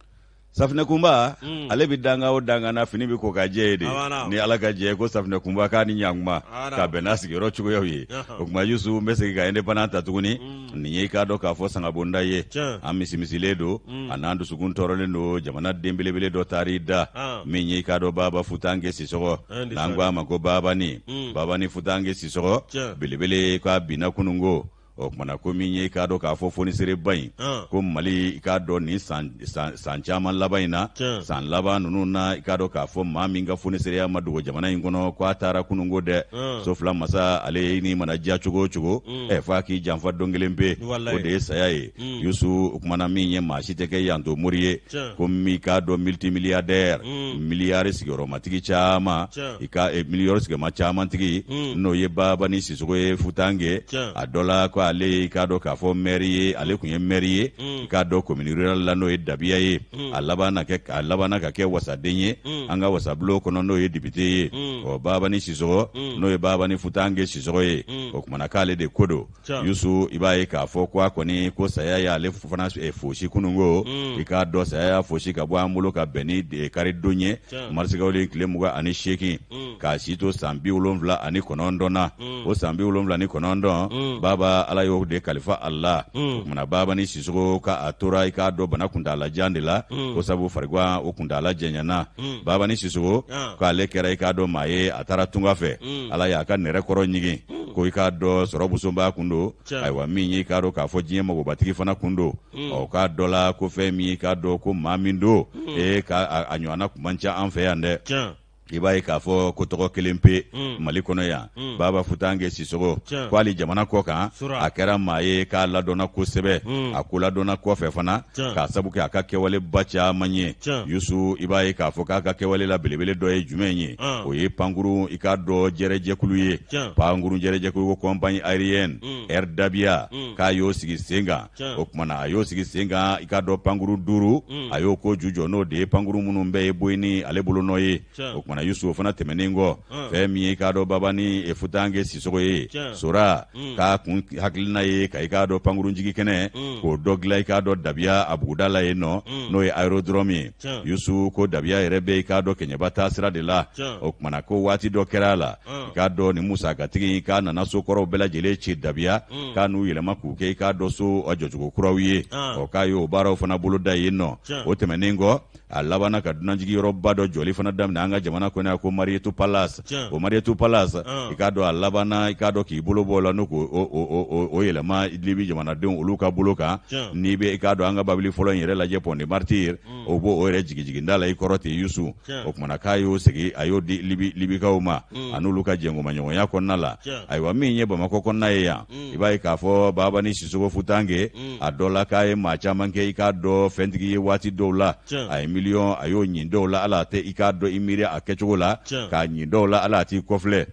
Safunɛ kunba mm. ale bɛ danga o danga na fini bɛ ko ka jɛ ye de ni ala ka jɛ ko safunɛ kunba k'a ni ɲankuma ka bɛn n'a sigiyɔrɔ cogoyaw ye o tuma yusu n bɛ segin ka Indépendant ta tuguni mm. nin ye i k'a dɔn k'a fɔ sangabonda ye an misimisilen don mm. a n'an dusukun tɔɔrɔlen don jamana den belebele dɔ taar'i da min ye i k'a dɔn baba futanke sisɔgɔ n'an ko a ma ko babani babani futanke sisɔgɔ belebele k'a binna kununko o kumana ko min ye i k'a dɔn k'a fɔ fonisereba in ko mali i k'a dɔn nin san caman laban in na san laban ninnu na i k'a dɔn k'a fɔ maa min ka fonisereya ma dogo jamana in kɔnɔ ko a taara kununko dɛ so fila masa ale ni mana diya cogo o cogo ɛ f'a k'i janfa don kelen pe o de ye saya ye yusu o kumana min ye maa si tɛ kɛ yanto mori ye ko min k'a dɔn multimilliardaire miliyari sigiyɔrɔmatigi caman i ka eh, miliyɔri sigiyɔrɔma caman tigi n'o ye babani sisogo ye futange a dɔ la ko ale ye i k'a dɔn k'a fɔ mɛri ye ale tun ye mɛri ye i k'a dɔn commune rurale la n'o ye dabiya ye a labanna ka kɛ wasaden ye an ka wasabulon kɔnɔ n'o ye depite ye ɔ babani sisogo n'o ye babani futange sisogo ye o kumana k'ale de ko don yusu i b'a ye k'a fɔ ko a kɔni ko saya y'ale fana eh, fosi kununko mm. i k'a dɔn saya y'a fosi ka bɔ an bolo ka bɛn ni eh, karidon ye marisikalo tile 28 mm. k'a si to san 79 na mm. o san 79 baba ala y'o de kalifa a la o kumana babani sisogo ka a tora i k'a dɔn bana kuntaalajan de la ko sabu farigwan o kuntaala janyana babani sisogo ah. k'ale kɛra i k'a dɔn maa ye a taara tunga fɛ ala y'a ka nɛrɛ kɔrɔ ɲigin ko i k'a dɔn sɔrɔ bosonba kun don ayiwa min ye i k'a dɔn k'a fɔ diɲɛ magobatigi fana kun don mm. ɔ k'a dɔ la ko fɛn min ye i k'a dɔn ko maa min don mm. ee ka a ɲɔgɔnna kun man ca an fɛ yan dɛ i b'a ye k'a fɔ ko tɔgɔ kelen pe mm. mali kɔnɔ yan baba futange sisogo ko hali jamana kɔ kan a kɛra maa ye k'a ladɔnna kosɛbɛ a ko ladɔnna kɔfɛ fana k'a sabu kɛ a ka kɛwaleba caman ye yusu i b'a ye k'a fɔ k'a ka kɛwale la belebele dɔ ye jumɛn ye o ye pankurun i k'a dɔn jɛrɛjɛkulu ye pankurun jɛrɛjɛkulu ko compagnie aérienne mm. Air Dabia mm. k'a y'o sigi sen kan o tuma na a y'o sigi sen kan i k'a dɔn pankurun duuru mm. a y'o ko jujɔ n'o de ye pankurun minnu bɛɛ ye Boeing ale bolonɔ ye o tuma na kumana Yusu o fana tɛmɛnen kɔ, fɛn min ye i k'a dɔn Baba ni Futanke Sisɔgɔ ye, Sora k'a kun hakilina ye ka i k'a dɔn pankurunjigi kɛnɛ k'o dɔ dilan i k'a dɔn Dabiya a buguda la yen nɔ, n'o ye aérodrome ye. Yusu ko Dabiya yɛrɛ bɛ i k'a dɔn Kɛɲɛba taasira de la. O kumana ko waati dɔ kɛra a la, i k'a dɔn nin musakatigi k'a nana so kɔrɔw bɛɛ lajɛlen ci Dabiya, k'a n'u yɛlɛma k'u kɛ i k'a dɔn so jɔcogo kuraw ye. Ɔ k'a y'o baaraw fana boloda yen nɔ. O tɛmɛnen kɔ, a labanna ka dunanjigiyɔrɔba dɔ jɔli fana daminɛ an ka jamana kɔnɔ yan ko Marietou Palace. O Marietou Palace, i k'a dɔn a labanna i k'a dɔn k'i bolo bɔ o la n'o k'o yɛlɛma Libi jamanadenw olu ka bolo kan. N'i bɛ i k'a dɔn an ka babili fɔlɔ in yɛrɛ lajɛ Pont des Martyrs, o b'o o yɛrɛ jigijiginda la i kɔrɔ ten Yusu. O kumana k'a y'o segin, a y'o di Libikaw ma a n'olu ka jɛnkomaɲɔgɔnya kɔnɔna la. Ayiwa, min ye Bamakɔ kɔnɔna ye yan, i b'a ye k'a fɔ Baba ni Sisɔgɔ Futanke a dɔ la k'a ye maa caman kɛ i k'a dɔn fɛntigi ye waati dɔw la. A ye miliyɔn a y'o ɲin dɔw la, ala tɛ i k'a dɔn i miiri a kɛcogo la k'a ɲin dɔw la, ala t'i kɔfilɛ.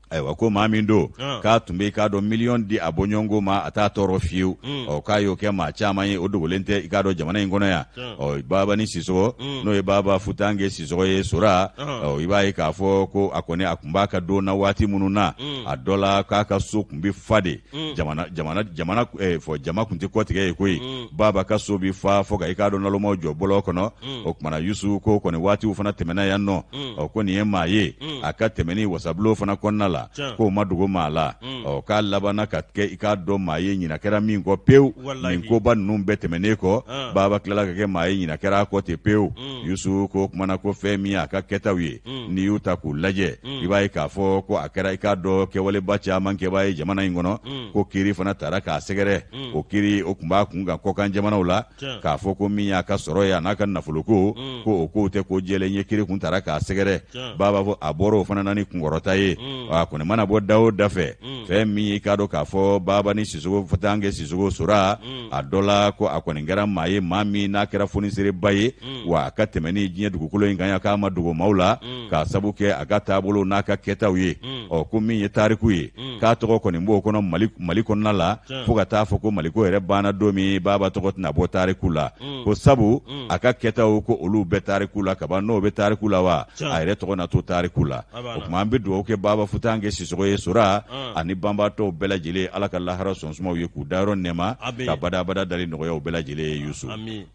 Ayiwa, ko maa min don k'a tun bɛ i k'a dɔn miliyɔn di a bɔɲɔgɔnko ma, a t'a tɔɔrɔ fiyewu. Ɔ k'a y'o kɛ maa caman ye, o dogolen tɛ i k'a dɔn jamana in kɔnɔ yan. Ɔ Baba ni Sisɔgɔ, n'o ye Baba Futanke Sisɔgɔ ye, Sora, ɔ i b'a ye k'a fɔ ko a kɔni a tun b'a ka don na waati minnu na, a dɔ la k'a ka so tun bɛ fa de. Jamana jamana jamana fɔ jama tun tɛ kɔtigɛ ye koyi. Baba ka so bɛ fa fo ka i k'a dɔn nalomaw jɔ bɔlɔn kɔnɔ. O kumana Yusu ko kɔni waatiw fana tɛmɛna yan nɔ. Ɔ ko nin ye maa ye a ka tɛmɛni wasabulon fana kɔnɔna la, k'o ma dogo maa la. Ɔ k'a labanna ka kɛ i k'a dɔn maa ye ɲina kɛra min kɔ pewu. Nin koba ninnu bɛɛ tɛmɛnen kɔ, Baba tilala ka kɛ maa ye ɲina kɛra a kɔ ten pewu. Yusu ko kumana ko fɛn min a ka kɛtaw ye, n'i y'u ta k'u lajɛ, i b'a ye k'a fɔ ko a kɛra i k'a dɔn kɛwaleba caman kɛbaa ye jamana in kɔnɔ. Ko kiri fana taara k'a sɛgɛrɛ, o kiri o tun b'a kun kan kɔkan jamanaw la, k'a fɔ ko min y'a ka sɔrɔ ye a n'a ka nafoloko, ko o kow tɛ ko jɛlen ye. Kiri kun taara k'a sɛgɛrɛ. Baba fɔ a bɔra o fana na ni kunkɔrɔta ye. A kɔni mana bɔ da o da fɛ, fɛn min ye i k'a dɔn k'a fɔ Baba ni Sisɔgɔ Futanke Sisɔgɔ Sora, a dɔ la ko a kɔni kɛra maa ye, maa min n'a kɛra fonisereba ye, wa a ka tɛmɛni diɲɛ dugukolo in kan yan k'a ma dogo maaw la, k'a sabu kɛ a ka taabolo n'a ka kɛtaw ye. Ɔ ko min ye tariku ye, k'a tɔgɔ kɔni b'o kɔnɔ Mali kɔnɔna la, fo ka taa fɔ ko Maliko yɛrɛ banna don min, Baba tɔgɔ tɛna bɔ tariku la, ko sabu a ka kɛtaw ko olu bɛ tariku la kaban. N'o bɛ tariku la, wa a yɛrɛ tɔgɔ na to tariku la. O tuma an bɛ dugawu kɛ Baba Futanke Sisɔgɔ ye, Sora, ani banbaatɔw bɛɛ lajɛlen, Ala ka lahara sɔn suma u ye, k'u dayɔrɔ nɛɛma, ka badabada dali nɔgɔya u bɛɛ lajɛlen ye. Yusu,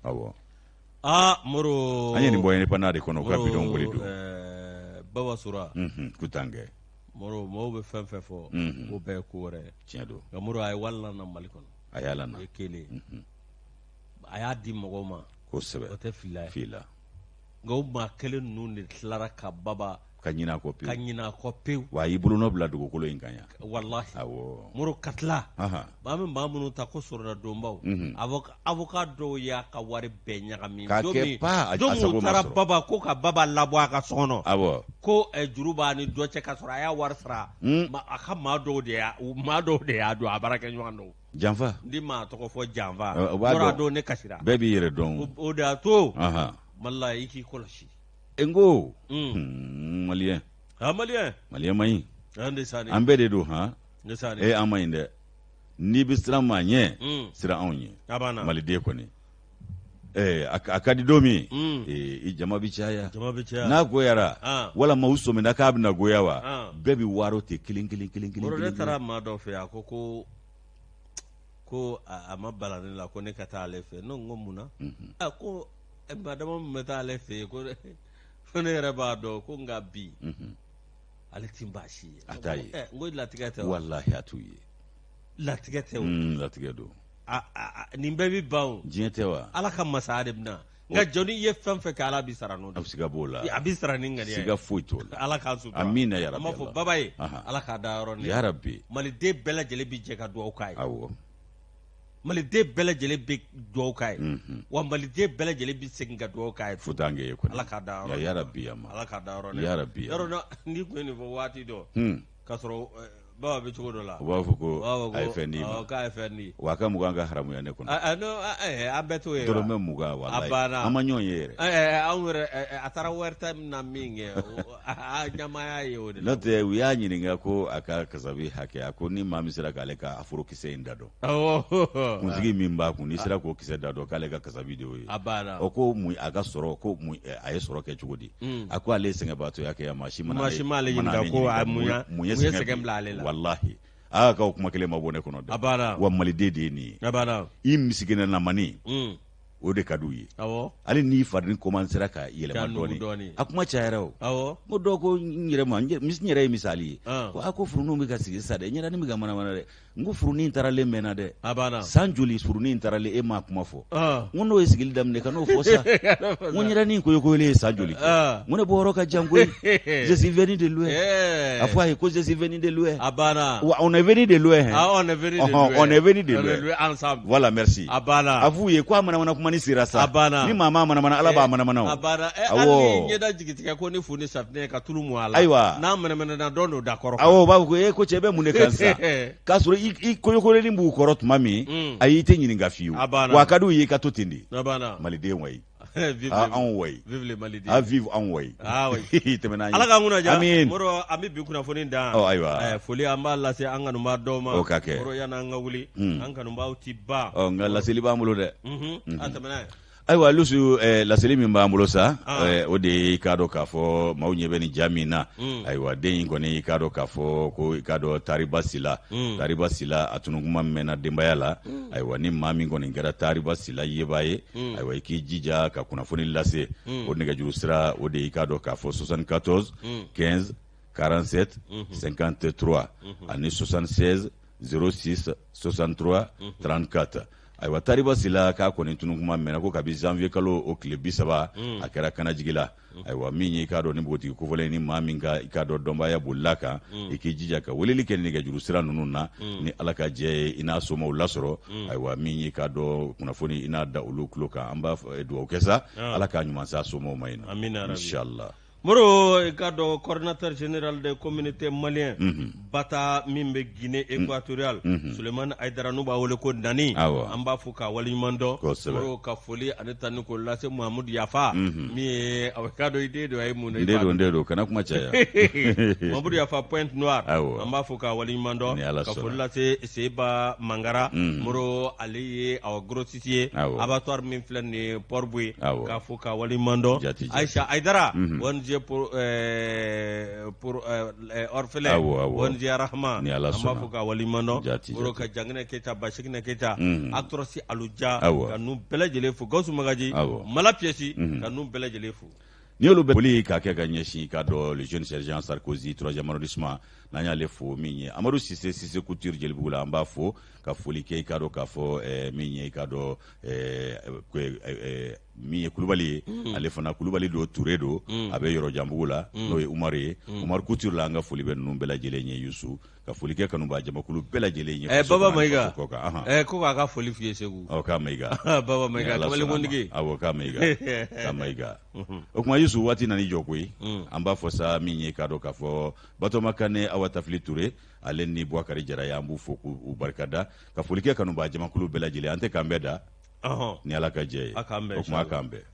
awɔ. Aa Moro, an ye nin bɔ Indépendant de kɔnɔ, u ka bidon boli don. Baba Sora Futanke. Moro, mɔgɔw bɛ fɛn fɛn fɔ, o bɛɛ ye ko wɛrɛ ye. Tiɲɛ don. Nka Moro, a ye wari lana Mali kɔnɔ. A y'a lana. O ye kelen ye. A y'a di mɔgɔw ma. Kosɛbɛ. O tɛ fili ye. Fili la. Nka o maa kelen ninnu de tilara ka Baba ka ɲinɛ a kɔ pewu. Ka ɲinɛ a kɔ pewu. Wa a y'i bolonɔ bila dugukolo in kan yan. Walahi. Awɔ. Moro, ka tila. Maa bɛ maa minnu ta ko sɔrɔdadonbaw. Avocat dɔw y'a ka wari bɛɛ ɲagami. K'a kɛ pa a sago ma sɔrɔ. Don min u taara Baba ko ka Baba labɔ a ka so kɔnɔ. Awɔ. Ko juru b'a ni dɔ cɛ ka sɔrɔ a y'a wari sara. A ka maa dɔw de y'a maa dɔw de y'a don, a baarakɛɲɔgɔn dɔw. Janfa. N ti maa tɔgɔ fɔ, janfa. O b'a dɔn. Don ne kasira. Bɛɛ b'i yɛrɛ dɔn. O de y'a to. Mali la, i k'i kɔlɔsi. N ko maliyɛn. Ah, maliyɛn. Maliyɛn man ɲi. An bɛɛ de don han. E an man ɲi dɛ. N'i bɛ siran maa ɲɛ, siran anw ɲɛ. Maliden kɔni. A ka di don min, i jama bɛ caya, n'a goyara walama u sɔmina k'a bɛna goya, wa bɛɛ bɛ waaro ten kelen kelen kelen kelen. Ne taara maa dɔ fɛ, a ko ko a ma bala ne la ko ne ka taa ale fɛ. Ne ko mun na? A ko maa dama min bɛ taa ale fɛ yen, ko ne yɛrɛ b'a dɔn ko nka bi ale ti baasi ye. A t'a ye. N ko latigɛ tɛ. Walahi a t'u ye. Latigɛ tɛ o. Latigɛ don. Nin bɛɛ bɛ ban o. Diɲɛ tɛ wa? Ala ka masaya de bɛ na. Nka jɔnni ye fɛn fɛn kɛ, Ala b'i sara n'o de ye. Siga b'o la. A b'i sara ni ŋaniya ye. Siga foyi t'o la. Ala k'an sutura. Amina yarabi. An b'a fɔ Baba ye, Ala k'a da yɔrɔ nɛɛma. Yarabi. Maliden bɛɛ lajɛlen bɛ jɛ ka dugawu k'a ye. Awɔ. Maliden bɛɛ lajɛlen bɛ dugawu k'a ye. Wa maliden bɛɛ lajɛlen bɛ segin ka dugawu k'a ye. Futanke ye kɔni. Ala k'a da yɔrɔ. Yarabi ama. Ala k'a da yɔrɔ nɛɛma. Yarabi. Yɔrɔ n'i tun ye nin fɔ waati dɔ. K'a sɔrɔ. Baba bɛ cogo dɔ la u b'a fɔ ko a ye fɛn d'i ma k'a ye fɛn di wa a ka 20 ka haramuya ne kɔnɔ an bɛɛ t'o ye dɔrɔmɛ 20 walayi an ma ɲɔgɔn ye yɛrɛ anw yɛrɛ a taara wari ta na min kɛ a ɲamaya ye o de la n'o tɛ u y'a ɲininka ko a ka kasabi hakɛ a ko ni maa min sera k'ale ka afro kisɛ in da dɔn kunsigi min b'a kun n'i sera k'o kisɛ da dɔn k'ale ka kasabi de y'o ye o ko mun a ka sɔrɔ ko mun a ye sɔrɔ kɛ cogo di mm. a ko ale ye sɛgɛnbaatɔya kɛ yan maa si mana m'ale ɲininka ko a mun ye sɛgɛn bila ale la walahi aa k'o kuma kelen ma bɔ ne kɔnɔ dɛ wa maliden de ye nin ye i misikinɛlamani mm. o de ka d'u ye hali n'i farini kɔmansera ka yɛlɛma dɔɔni a kuma cayara o n ko dɔw ko n yɛrɛ ma n yɛrɛ ye misali ye ko a ko furuninw bɛ ka sigi sisan dɛ ɲɛdani bɛ ka manamana dɛ n ko furunin taaralen mɛnna dɛ a banna san joli furunin taaralen e m'a kuma fɔ n ko n'o ye sigili daminɛ ka n'o fɔ sa n ko ɲɛdani koyokoyolen ye san joli kɛ n ko ne bɔyɔrɔ ka jan koyi je suis venu de loin a fɔ a ye ko je suis venu de loin a banna wa on est venu de loin hein ah, on est venu de loin on est venu de loin ensemble voilà merci a banna a f'u ye ko a manamana kuma ni sera sa a banna ni maa m'a manamana ala b'a manamana o a banna hali ni ɲɛda jigitigɛ ko ni fu ni safinɛ ka tulu mu a la ayiwa n'a mɛnɛmɛnɛna dɔ n'o da kɔrɔ awɔ u b'a fɔ ko e ko cɛ bɛ mun de kan sisan k'a sɔrɔ i koyokoyolen b'u kɔrɔ tuma min mm. ayi i tɛ ɲininka fiyewu wa a ka d'u ye i ka to ten de maliden wayi anw wayi a vive anw wayi tɛmɛ n'an ye ala k'an kunna diya amiin moro an bɛ bi kunnafoni dan ɔ ayiwa foli an b'a lase an kanubaa dɔw ma o ka kɛ moro yan'an ka wuli mm. an kanubaaw ti ban ɔ nka laseli b'an bolo dɛ a tɛmɛ n'a ye Ayiwa Lusu eh, laseli min b'an bolo sa ah. eh, o de ye i k'a dɔn k'a fɔ maaw ɲɛ bɛ nin ja min na mm. ayiwa den in kɔni i k'a dɔn k'a fɔ ko i k'a dɔn Tariba Sila mm. Tariba Sila a tunukuma mɛnna denbaya la mm. ayiwa ni maa min kɔni kɛra Tariba Sila yebaa ye ayiwa i k'i jija ka kunnafoni lase o nɛgɛjuru sira o de ye i k'a dɔn k'a fɔ 74 15 47 53 ani 76 06 63 34 ayiwa tariba sila k'a kɔni tunukuma mɛnna ko kabi janvier kalo o tile 30 a kɛra kanajigi la ayiwa min ye i k'a dɔn ni npogotigi kofɔlen ni maa min ka i k'a dɔn dɔnbaaya bolila kan i k'i jija ka weleli kɛ nɛgɛjuru sira ninnu na ni ala ka jɛ ye i n'a somaw lasɔrɔ ayiwa min ye i k'a dɔn kunnafoni i n'a da olu tulo kan an b'a dugawu kɛ sa ala k'a ɲuman s'a somaw ma yen inshallah Moro i k'a dɔn coordinateur général des communautés maliennes Bata min bɛ Guinée équatoriale Sulemani Ayidara n'u b'a wele ko Nani an b'a fo k'a waleɲuman dɔn Moro ka foli ani tanu k'o lase Mahamudu Yafa min ye a k'a dɔn i den don a ye mun n den don kana kuma caya Mahamudu Yafa Pointe Noire an b'a fo k'a waleɲuman dɔn ka foli lase Seba Mangara Moro ale ye awa grossiste ye abattoir min filɛ nin ye Port Boué k'a fo k'a waleɲuman dɔn Ayisa Ayidara ONG pour orphelin ONG Rahma an b'a fo k'a waleɲuman dɔn Moro ka Janginɛ Keyita Basiginɛ Keyita Actross Aluja ka ninnu bɛɛ lajɛlen fo Gawusu Magaji Mala Piyɛsi ka ninnu bɛɛ lajɛlen fo N'i y'olu bɛɛ foli k'a kɛ ka ɲɛsin i k'a dɔn le jeune sergent Sarkozy troisième arrondissement n'an y'ale fo min ye Amadu Sise Sise Couture Jelibugu la an b'a fo ka foli kɛ i k'a dɔn k'a fɔ min ye i k'a dɔn min ye Kulubali ye ale fana Kulubali don Ture don a bɛ Yɔrɔjanbugu la n'o ye Umaru ye Umaru Couture la an ka foli bɛ ninnu bɛɛ lajɛlen ye Yusu ka foli kɛ kanubaa jamakulu bɛɛ lajɛlen ye eh, Baba Mayiga eh, ko k'a ka foli f'i ye Segu ɔ k'a Mayiga Baba Mayiga kamalenkɔntigi awɔ k'a Mayiga k'a Mayiga o tuma Yusu waati nan'i jɔ koyi mm. an b'a fɔ sa min ye k'a dɔn k'a fɔ Batɔma Kane Awa Tafili Ture ale ni Buwakari Jara ye an b'u fo k'u barikada ka foli kɛ kanubaa jamakulu bɛɛ lajɛlen an tɛ k'an bɛɛ da ni Ala ka jɛ ye o tuma k'an bɛn.